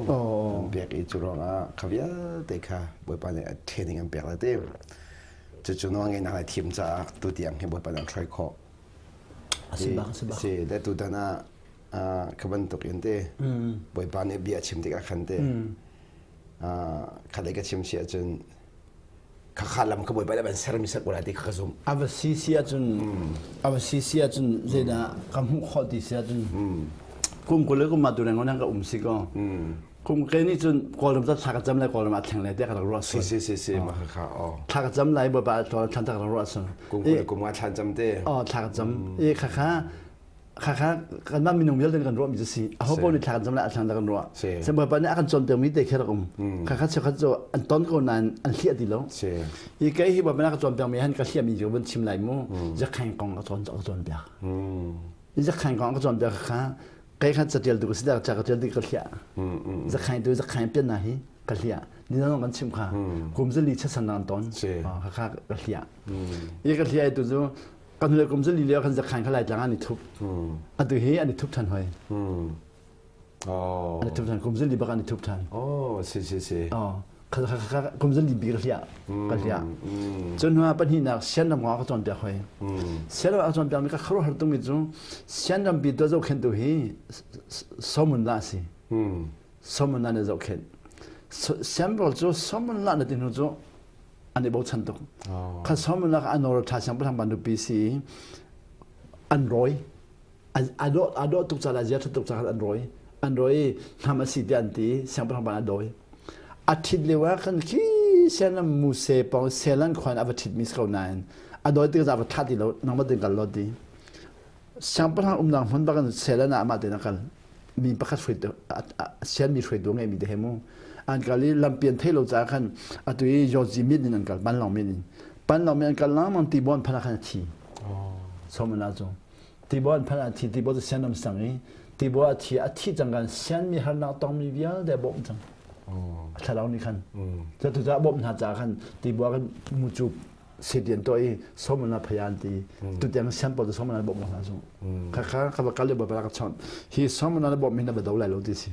Speaker 1: An pek i cu ruangah kha vialte kha Bawipa nih a training an pek le ti. Cucu nawlngeihnak le thim caah tutiang hi Bawipa nih an hruai khawh.
Speaker 2: A si bak, a si bak.
Speaker 1: Si, le tutan ah kha bantuk in te Bawipa nih bia a chim tikah khan te kha lei ka chim si ahcun khakha lam kha Bawipa nih an sermi ser ko lai ti kha ka zumh.
Speaker 2: A va si si ahcun a va si si ahcun zeidah ka hmuh khawh ti si ahcun kum 20 le kum ma tu reng ka um si ko. Kum ke nih cun Kawlram ca thla ka cam lai Kawlram ah thleng lai tiah ka rak ruah
Speaker 1: sual. Si si si ma kha oh.
Speaker 2: Thla ka cam lai Bawipa thla thlan ka rak ruah sual.
Speaker 1: Kum 20 kum nga thlan cam te.
Speaker 2: Oh thla ka cam. I kha kha kha kha kanmah minung vialte kan ruahmi cu si. Aho paoh nih thla kan cam lai a thlan kan ruah.
Speaker 1: Si.
Speaker 2: Bawipa nih a kan cawnpiakmi te khi rak um. Kha kha cheukhat cu an ton ko nain an hliah ti lo.
Speaker 1: Si.
Speaker 2: I kei hi Bawipa nih a ka cawnpiakmi han ka hliahmi cu vun chim lai mu. Zakhaing kong a cawn a cawnpiak. Zakhaing kong a ka cawnpiak kha Kai khan catial tu ka si ca ka tial ti ka hliah. Zakhain tu zakhain pian na hi ka hliah. Ni nan kan chim kha. Kum zali chasan nan ton. Kha kha ka hliah. I ka hliah tu cu kan le kum zali le kan zakhain kha lai tlang an i thup. Atu hi an i thup than hoi.
Speaker 1: Oh.
Speaker 2: An i thup than kum zali bak an i thup than.
Speaker 1: Oh, si si si.
Speaker 2: Oh. Kum zali bi ka hliah. Ka hliah. Cun hnu ah pahnihnak sian ram ka cawnpiak hoi. Sian ram ka cawnpiak mi ka khuaruahhar tungmi cu sian rampi tuah zohkhenhtu hi somun la a si. Somun la nih zohkhenh. Sian rawl cu somun la na ti hnu cu an i bochan tuk. Kha somun la kha an ṭha siangpahrang pa nupi si i an rawi. A dawh tuk caah zia ṭhat tuk caah an rawi. An rawi i hnam a si tiah an ti i siangpahrang pa a dawi. A ṭhit lio ah khan khi sian muse pawng selan khua in a va ṭhitmi si ko nain a dawi tik ah a va thlah ti lo nangmah tein kal law ti. Siangpahrang umnak hmun bak in selan ah amah tein a kal. Mi pakhat hruaitu sian mi hruaitu ngeimi te he mu. An kal i lampi an theih lo caah khan atu i Yozi mit in an kal panlong mit in. Panlong mit an kal lengmang tibaw an phanh ah khan a thi. Somana cu Tibaw an phanh ah thi tibaw cu sian ram sang i tibaw a thi a thi cang kan sian mi harnak tongmi vialte a bawmh cang. A thlarau nih khan. Cu tu a bawmh hna caah khan tibaw kan mucu setian to i somana phayan ti tutiang sian pawl cu somana bawmh hna cu. Kha kha ka va kal le ba ka chon. Hi somana na bawmh mi na ba do lai lo ti si.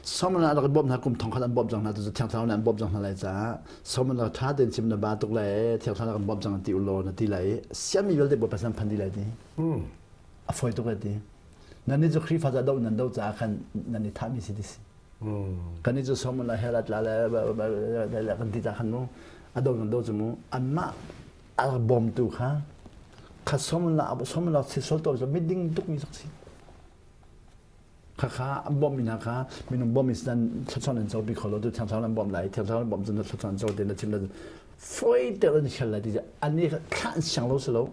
Speaker 2: Solomon a rak bawmh hna kum thong khat an bawmh cang hna tu Thiang Thlarau nih an bawmh cang hna lai caah Solomon rak ṭha tein chim na ba tuk lai Thiang Thlarau kan bawmh cang ti ulaw na ti lai i siami vialte Bawipa sin phan ti lai ti a fawi tuk lai ti nan nih cu Khrihfa ca do nan do caah khan nan i thahmi si ti si kan nih cu Solomon la hell tla le kan ti ca khan mu a do nan do cu mu anmah a rak bawmtu kha kha Solomon la Solomon la si sol to miding tuk mi sak si Khakha an bawmhmi hna kha minung bawmh in nan thluachuah nan copi kho lo tu thiang thlarau nan bawmh lai thiang thlarau nan bawmh cun thluachuah nan co te na chim na foi te an hrial lai ti an i thlah an siang lo si lo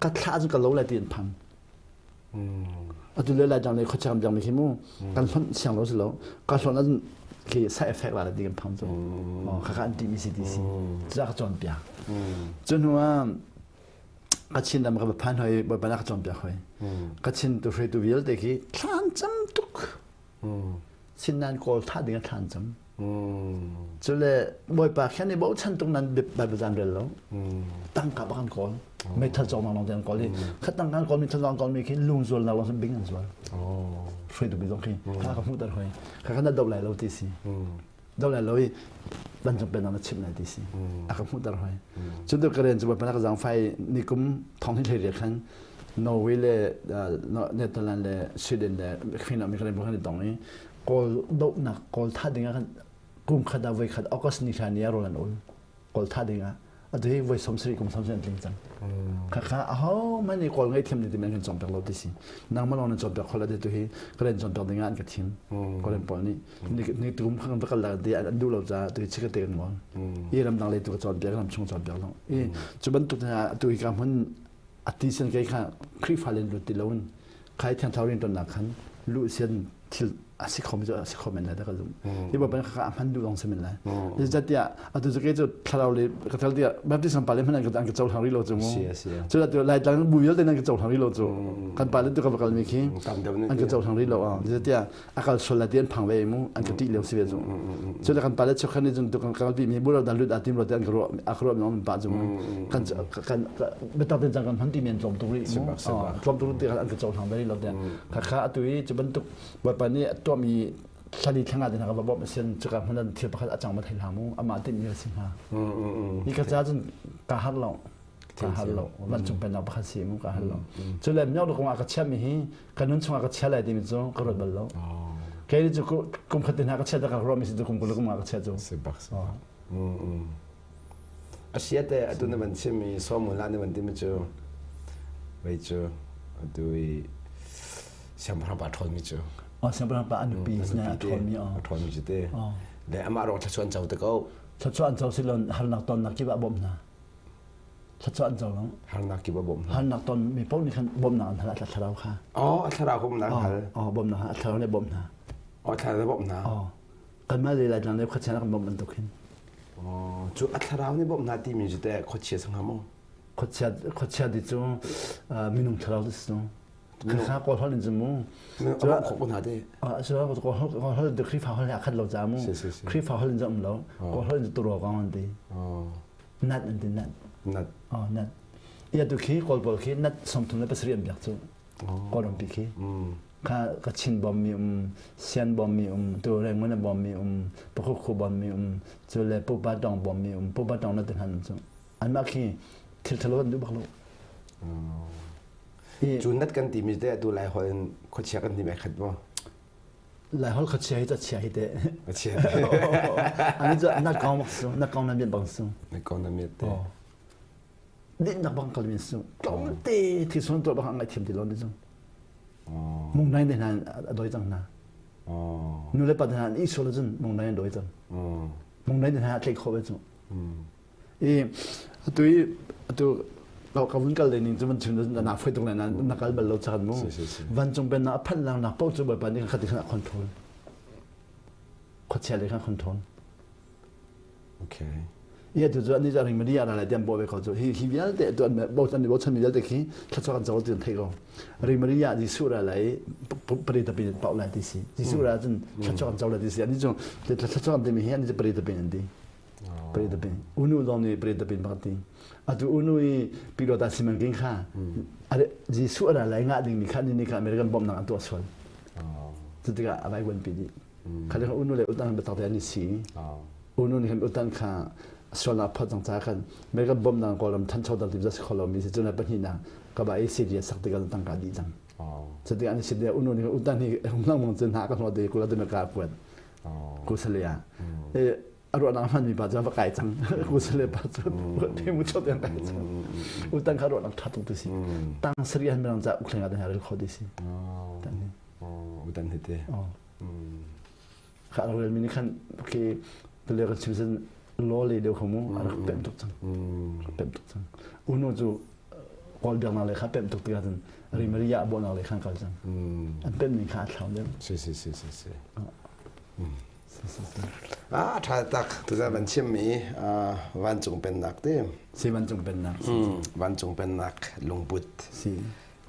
Speaker 2: ka thlah cu ka lo lai ti an phang atu le lai dang le khuachang dang khi mu kan hlonh siang lo si lo ka hlonh an khi side effect la ti kan phang cu khakha an ti mi si ti si cu ka cawn piak cu hnu ah Kachin ram ka va phan hoi Bawipa na ka cawnpiak hoi. Kachin tu hruaitu vialte khi thlan cam tuk. Sin nan kawl tha ding a thlan cam. Cule Bawipa khan i bochan tuk nan Bible zan rel lo. Tangka bak an kawl. Meithal cawk nak lawng an kawl i khat tangka an kawl mi thal an kawl mi khi lung zual nak lawng bing an zual. Hruaitu bi zong khi kha ka hmuh ter hoi. Kha kha na do lai lo ti si. Do lai lo i vancung pennak na chimh lai ti si a ka hmuhter hoi cu tu ka rian cu bawipa na ka zaangfai ni kum thong hi hlei khan Norway le Netherlands le Sweden le Finland mi kan kan i tong i kawl dohnak kawl tha ding ah khan kum khat ah voi khat August ni thla ni ah rawl an ul kawl tha ding ah atu hi voi 70 kum 70 an tling cang khakha aho man i kawl ngei thiam ni ti men kan cawm pek lo ti si nangmah lawng nan cawm piak khol ati tu hi ka ren cawm piak ding ah an ka thim kawlen pawl nih ni tum kha kan va kal la ti an duh lo caah tu hi chika te kan ngol i ramdang lei tu ka cawn piak ram chung cawn piak lo i cu bantuk hna tu hi ka hmun ati sen kei kha Khrihfa len lut ti loin khai thiang thau rin ton nak khan lu sian thil A si kho mi cu a si kho men lai ta ka zum. Hi bo ban kha a hman duh lawng si men lai. Zeicahtiah atu cu kei cu thlarau le ka tel tiah Baptist kan pale hmanh an ka cohlang rih lo cu mu. Cu atu Laitlang bu vialte nan ka cohlang rih lo cu. Kan pale tu ka va kal mi khi an ka cohlang rih lo. Zeicahtiah a kal sual lai ti an phang ve mu an ka ṭih lio si ve cu. Cu le kan pale chokhan nih cun tu kan kalpi mi bu da lut a tim ro te an ka ruah a ka ruah mi om pa cu mu. Kan kan biatak ten cang kan hman ti men tlawm tuk rih mu. Tlawm tuk ti an ka cohlang ve rih lo te. Khakha atu i cu bantuk Bawipa nih a tuahmi thlali thla nga te hna ka va bawmh a si cuka hmun ah thil pakhat a cang ma thei hlah mu amah tinhmi a si hnga. Hi ka ca cun ka har lo. Ka har lo. Vancung pennak pakhat si mu ka har lo. Cu le myo kong ah ka chiahmi hi ka nun chungah ka chia lai timi cu ka ruat bal lo. Kei cu kum khat te hna ka chia ta ka ruahmi si cu kum 20 kum ah ka chia cu.
Speaker 1: Si bak si. A sia te atu na van chimmi sawmula na van timi cu vei cu atu i siangpahrang pa ṭhawnmi cu.
Speaker 2: Oh, siangpahrang pa a nupi a ṭhawnmi
Speaker 1: a ṭhawnmi cu te. Le amah ruang thluachuah an co te ko.
Speaker 2: Thluachuah an co si lo harnak tonnak kip ah bawmh hna. Thluachuah an co lo.
Speaker 1: Harnak kip ah bawmh hna.
Speaker 2: Harnak ton mi paoh nih khan bawmhnak an hal a thlarau kha.
Speaker 1: Oh, a thlarau bawmhnak an hal.
Speaker 2: Oh, bawmhnak a thlarau nih bawmh hna.
Speaker 1: Oh, thlarau nih bawmh hna.
Speaker 2: Oh. Kanmah le Laitlang le khuachia kan bawmh bantuk hin.
Speaker 1: Oh, cu a thlarau nih bawmh hna timi cu teh khuachia sang hnga maw?
Speaker 2: Khuachia khuachia ti cu minung thlarau ti si cu. Kha kawl holh in cu mu.
Speaker 1: A bawmh khawh ko hna te.
Speaker 2: Cu kawl holh cu Khrihfa holh he a khat lo ca mu. Khrihfa holh in cu um lo. Kawl holh in cu turo kong an ti. Nat an ti nat.
Speaker 1: Nat.
Speaker 2: Oh, nat. Ia tu khi kawl pawl khi nat 37 an biak cu. Kawlrampi khi. Kha Kachin bawmmi um, Sian bawmmi um, tu Rangoon bawmmi um, Pakukhu bawmmi um, cu le Pupa Tawng bawmmi um, Pupa Tawng na ti hnan um cu. Anmah khi thil ṭhalo an duh bak lo.
Speaker 1: Cu nat kan timi te atu Lai holh in khuachia kan timi ai khat maw?
Speaker 2: Lai holh khuachia hi chia hi te.
Speaker 1: Chia.
Speaker 2: Ani cu na kong bak su, na kong na miat bang su.
Speaker 1: Na kong na miat te.
Speaker 2: Dinnak bang kal min su. Tlawmte thil sun tuah bang an ngaihthiam ti lo ni cu. Mung nai ne hna a doi cang hna. Nu le pa hna an i sual cun mung nai an doi cang. Mung nai ne hna a tlaih khawh ve cu. I atu i atu ka vun kal ning cu van chim na foi tuk lai na na kal bal lo chan mu. Vancung pen na a phanh lang nak paoh cu Bawipa nih kha ti khan a control. Khuachia le khan control.
Speaker 1: Okay.
Speaker 2: Ia tu cu ani ring mani ara lai tiam bo ve ko cu hi hi vialte tu an bo an bo chan mi vialte khi thlachuak an co ti an thei ko ring mani ya Jesuh ra lai pari tapi pau lai ti si Jesuh ra cun thlachuak an co lai ti si ani cu thlachuak an ti mi hi ani cu pari tapi an ti pari tapi unu zong nih pari tapi bak ti atu unu i pilota siman king kha Jesuh ra lai nga ding mi kha ni ni kha American bomb nang an tuah sual cu tikah avai wan pi dih Kha unu le utan biatak te an i si. Unu nih hin utan kha sualnak phot cang ca khan American bawmhnak Kawlram thancho dal tim si kho lomi si cun pahnihnak ka ba i Syria sak tikah tangka dih cang. Cutikah an Syria unu nih utan hi lengmang cun hna ka hnawt i kula dun ka kuat. Kusale ah. A ruahnak hmanmi pa cu va kai cang. Kusale pa cu te mu chot yang kai cang. Utan kha ruahnak tha tuk ti si. Tang sari han mirang ca ukhlenga te rel kho ti si.
Speaker 1: Tan hi. Utan hi te.
Speaker 2: Kha a relmi nih khan khi tule ka chim sin law le deuh kha mu a rak pemh tuk cang. Rak pemh tuk cang. Unu cu kawl biaknak le kha pemh tuk tikah cun rimari ah bawhnak le khan kal cang. An pemh ning kha a thlau deuh.
Speaker 1: Si si si si si. Ah tha tak tuzan van chimmi vancung pennak te.
Speaker 2: Si vancung pennak.
Speaker 1: Vancung pennak lungput.
Speaker 2: Si.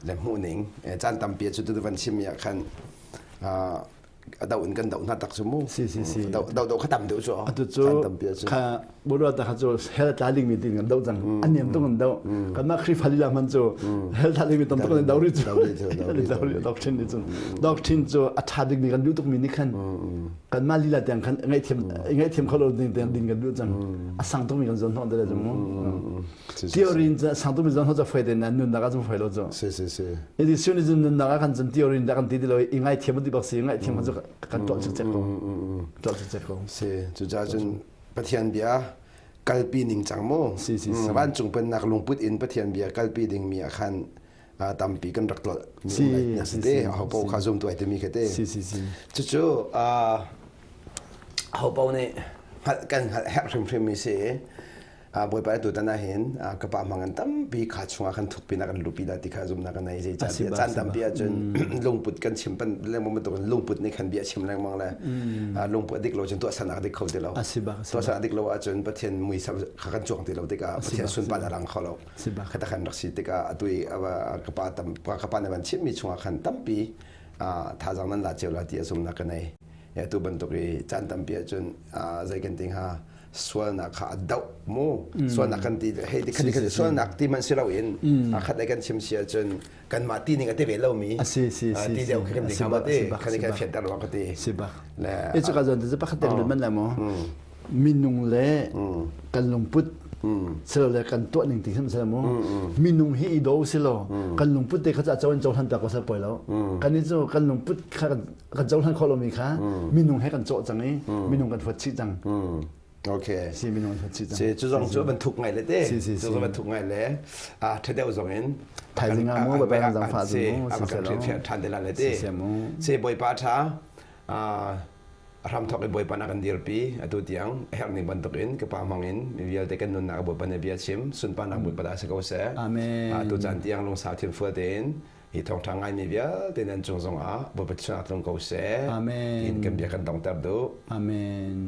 Speaker 1: Le hmuhning caan tampi cu tu van chimmi ah khan a do in kan do hna tak cu mu
Speaker 2: si si si
Speaker 1: do do do kha tam deuh cu
Speaker 2: atu cu kha buru ta kha cu hell tla ding mi tin kan do cang an niam tung kan do kan mah Khrihfa lila man cu hell tla ding mi tam tuk kan do ri cu do ri doctrine ni cun doctrine cu a tha ding mi kan duh tuk mi nih khan kan mah lila tiang khan ngaihthiam ngaihthiam kho lo ding tiang ding kan duh cang a sang tuk mi kan zon hnawh te le cu mu Theory in sangtu mi zong cu foi te na nunnak ah cun foi lo cu.
Speaker 1: Si si si.
Speaker 2: Iti sun in nunnak ah kan cun theory in kan ti ti lo i ngai thiam ti bak si ngai thiam cu kan tuah cek ko. Tuah cek ko.
Speaker 1: Si cucaah cun Pathian bia kalpi ning cang mu.
Speaker 2: Si si si.
Speaker 1: Vancung pennak lungput in Pathian bia kalpi ding mi ah khan tampi kan rak tlolh
Speaker 2: si
Speaker 1: si te ho po kha zum tuai timi kha te.
Speaker 2: Si si si.
Speaker 1: Cucu ho po nih hngalh kan hngalh herh hrimhrim mi si. Bawipa tutan ah hin ka pa hmang an tampi kha chungah khan thukpi nak kan lupi dah ti kha zumnak kan nei zei caan caan tampi ahcun lungput kan chim pan lengmang bantuk in lungput nih khan bia chim lengmang le lungput dik lo cun tuahsernak dik kho ti lo tuahsernak dik lo ahcun Pathian muisam kha kan cuang ti lo tikah Pathian sunpan a lang kho lo khata khan rak si tikah atu i ka pa tam ka pa nih van chimmi chungah khan tampi thazaang nan la cio la ti a zumnak ka nei atu bantuk i caan tampi ahcun zei kan ti hnga sualnak kha a doh mu sualnak kan ti hei ti khat khat sualnak ti man si loin a khat kan chim si ahcun kanmah ti ning a ti ve lomi
Speaker 2: si si si
Speaker 1: ti deuh khi kan ti kha ma ti khan kan fianter lo ka ti
Speaker 2: si bak e cu ka zon te pakhat te man la mo minung le kan lungput silo le kan tuah ning ti sim sila mu minung hi i do silo kan lungput te kha cha chawan cohlan ta ko sa poi lo kan ni cu kan lungput kha kan cohlan khawh lomi kha minung he kan cawh cang i minung kan huat chih cang.
Speaker 1: Okay.
Speaker 2: Si minung kan huat chih cang.
Speaker 1: Si cu zong cu van thuk ngai le te. Si si si. Cu van thuk ngai le a thadeu zong in
Speaker 2: thaizing ah mu babai zang fa zu mu
Speaker 1: si si lo. Than te la le te.
Speaker 2: Si si mu.
Speaker 1: Si bawipa tha ram thok i bawipa na kan dirpi atu tiang herh ning bantuk in ka pa hmang in mi vialte kan nunnak bawipa na bia chim sunparnak bawipa dah si ko seh.
Speaker 2: Amen.
Speaker 1: Atu caan tiang lungsau thinfual tein Hi thawngṭha ngaimi vialte nan cung zongah Bawipa chungah tlung ko seh.
Speaker 2: Amen.
Speaker 1: Tiin kan bia kan dongter duh.
Speaker 2: Amen.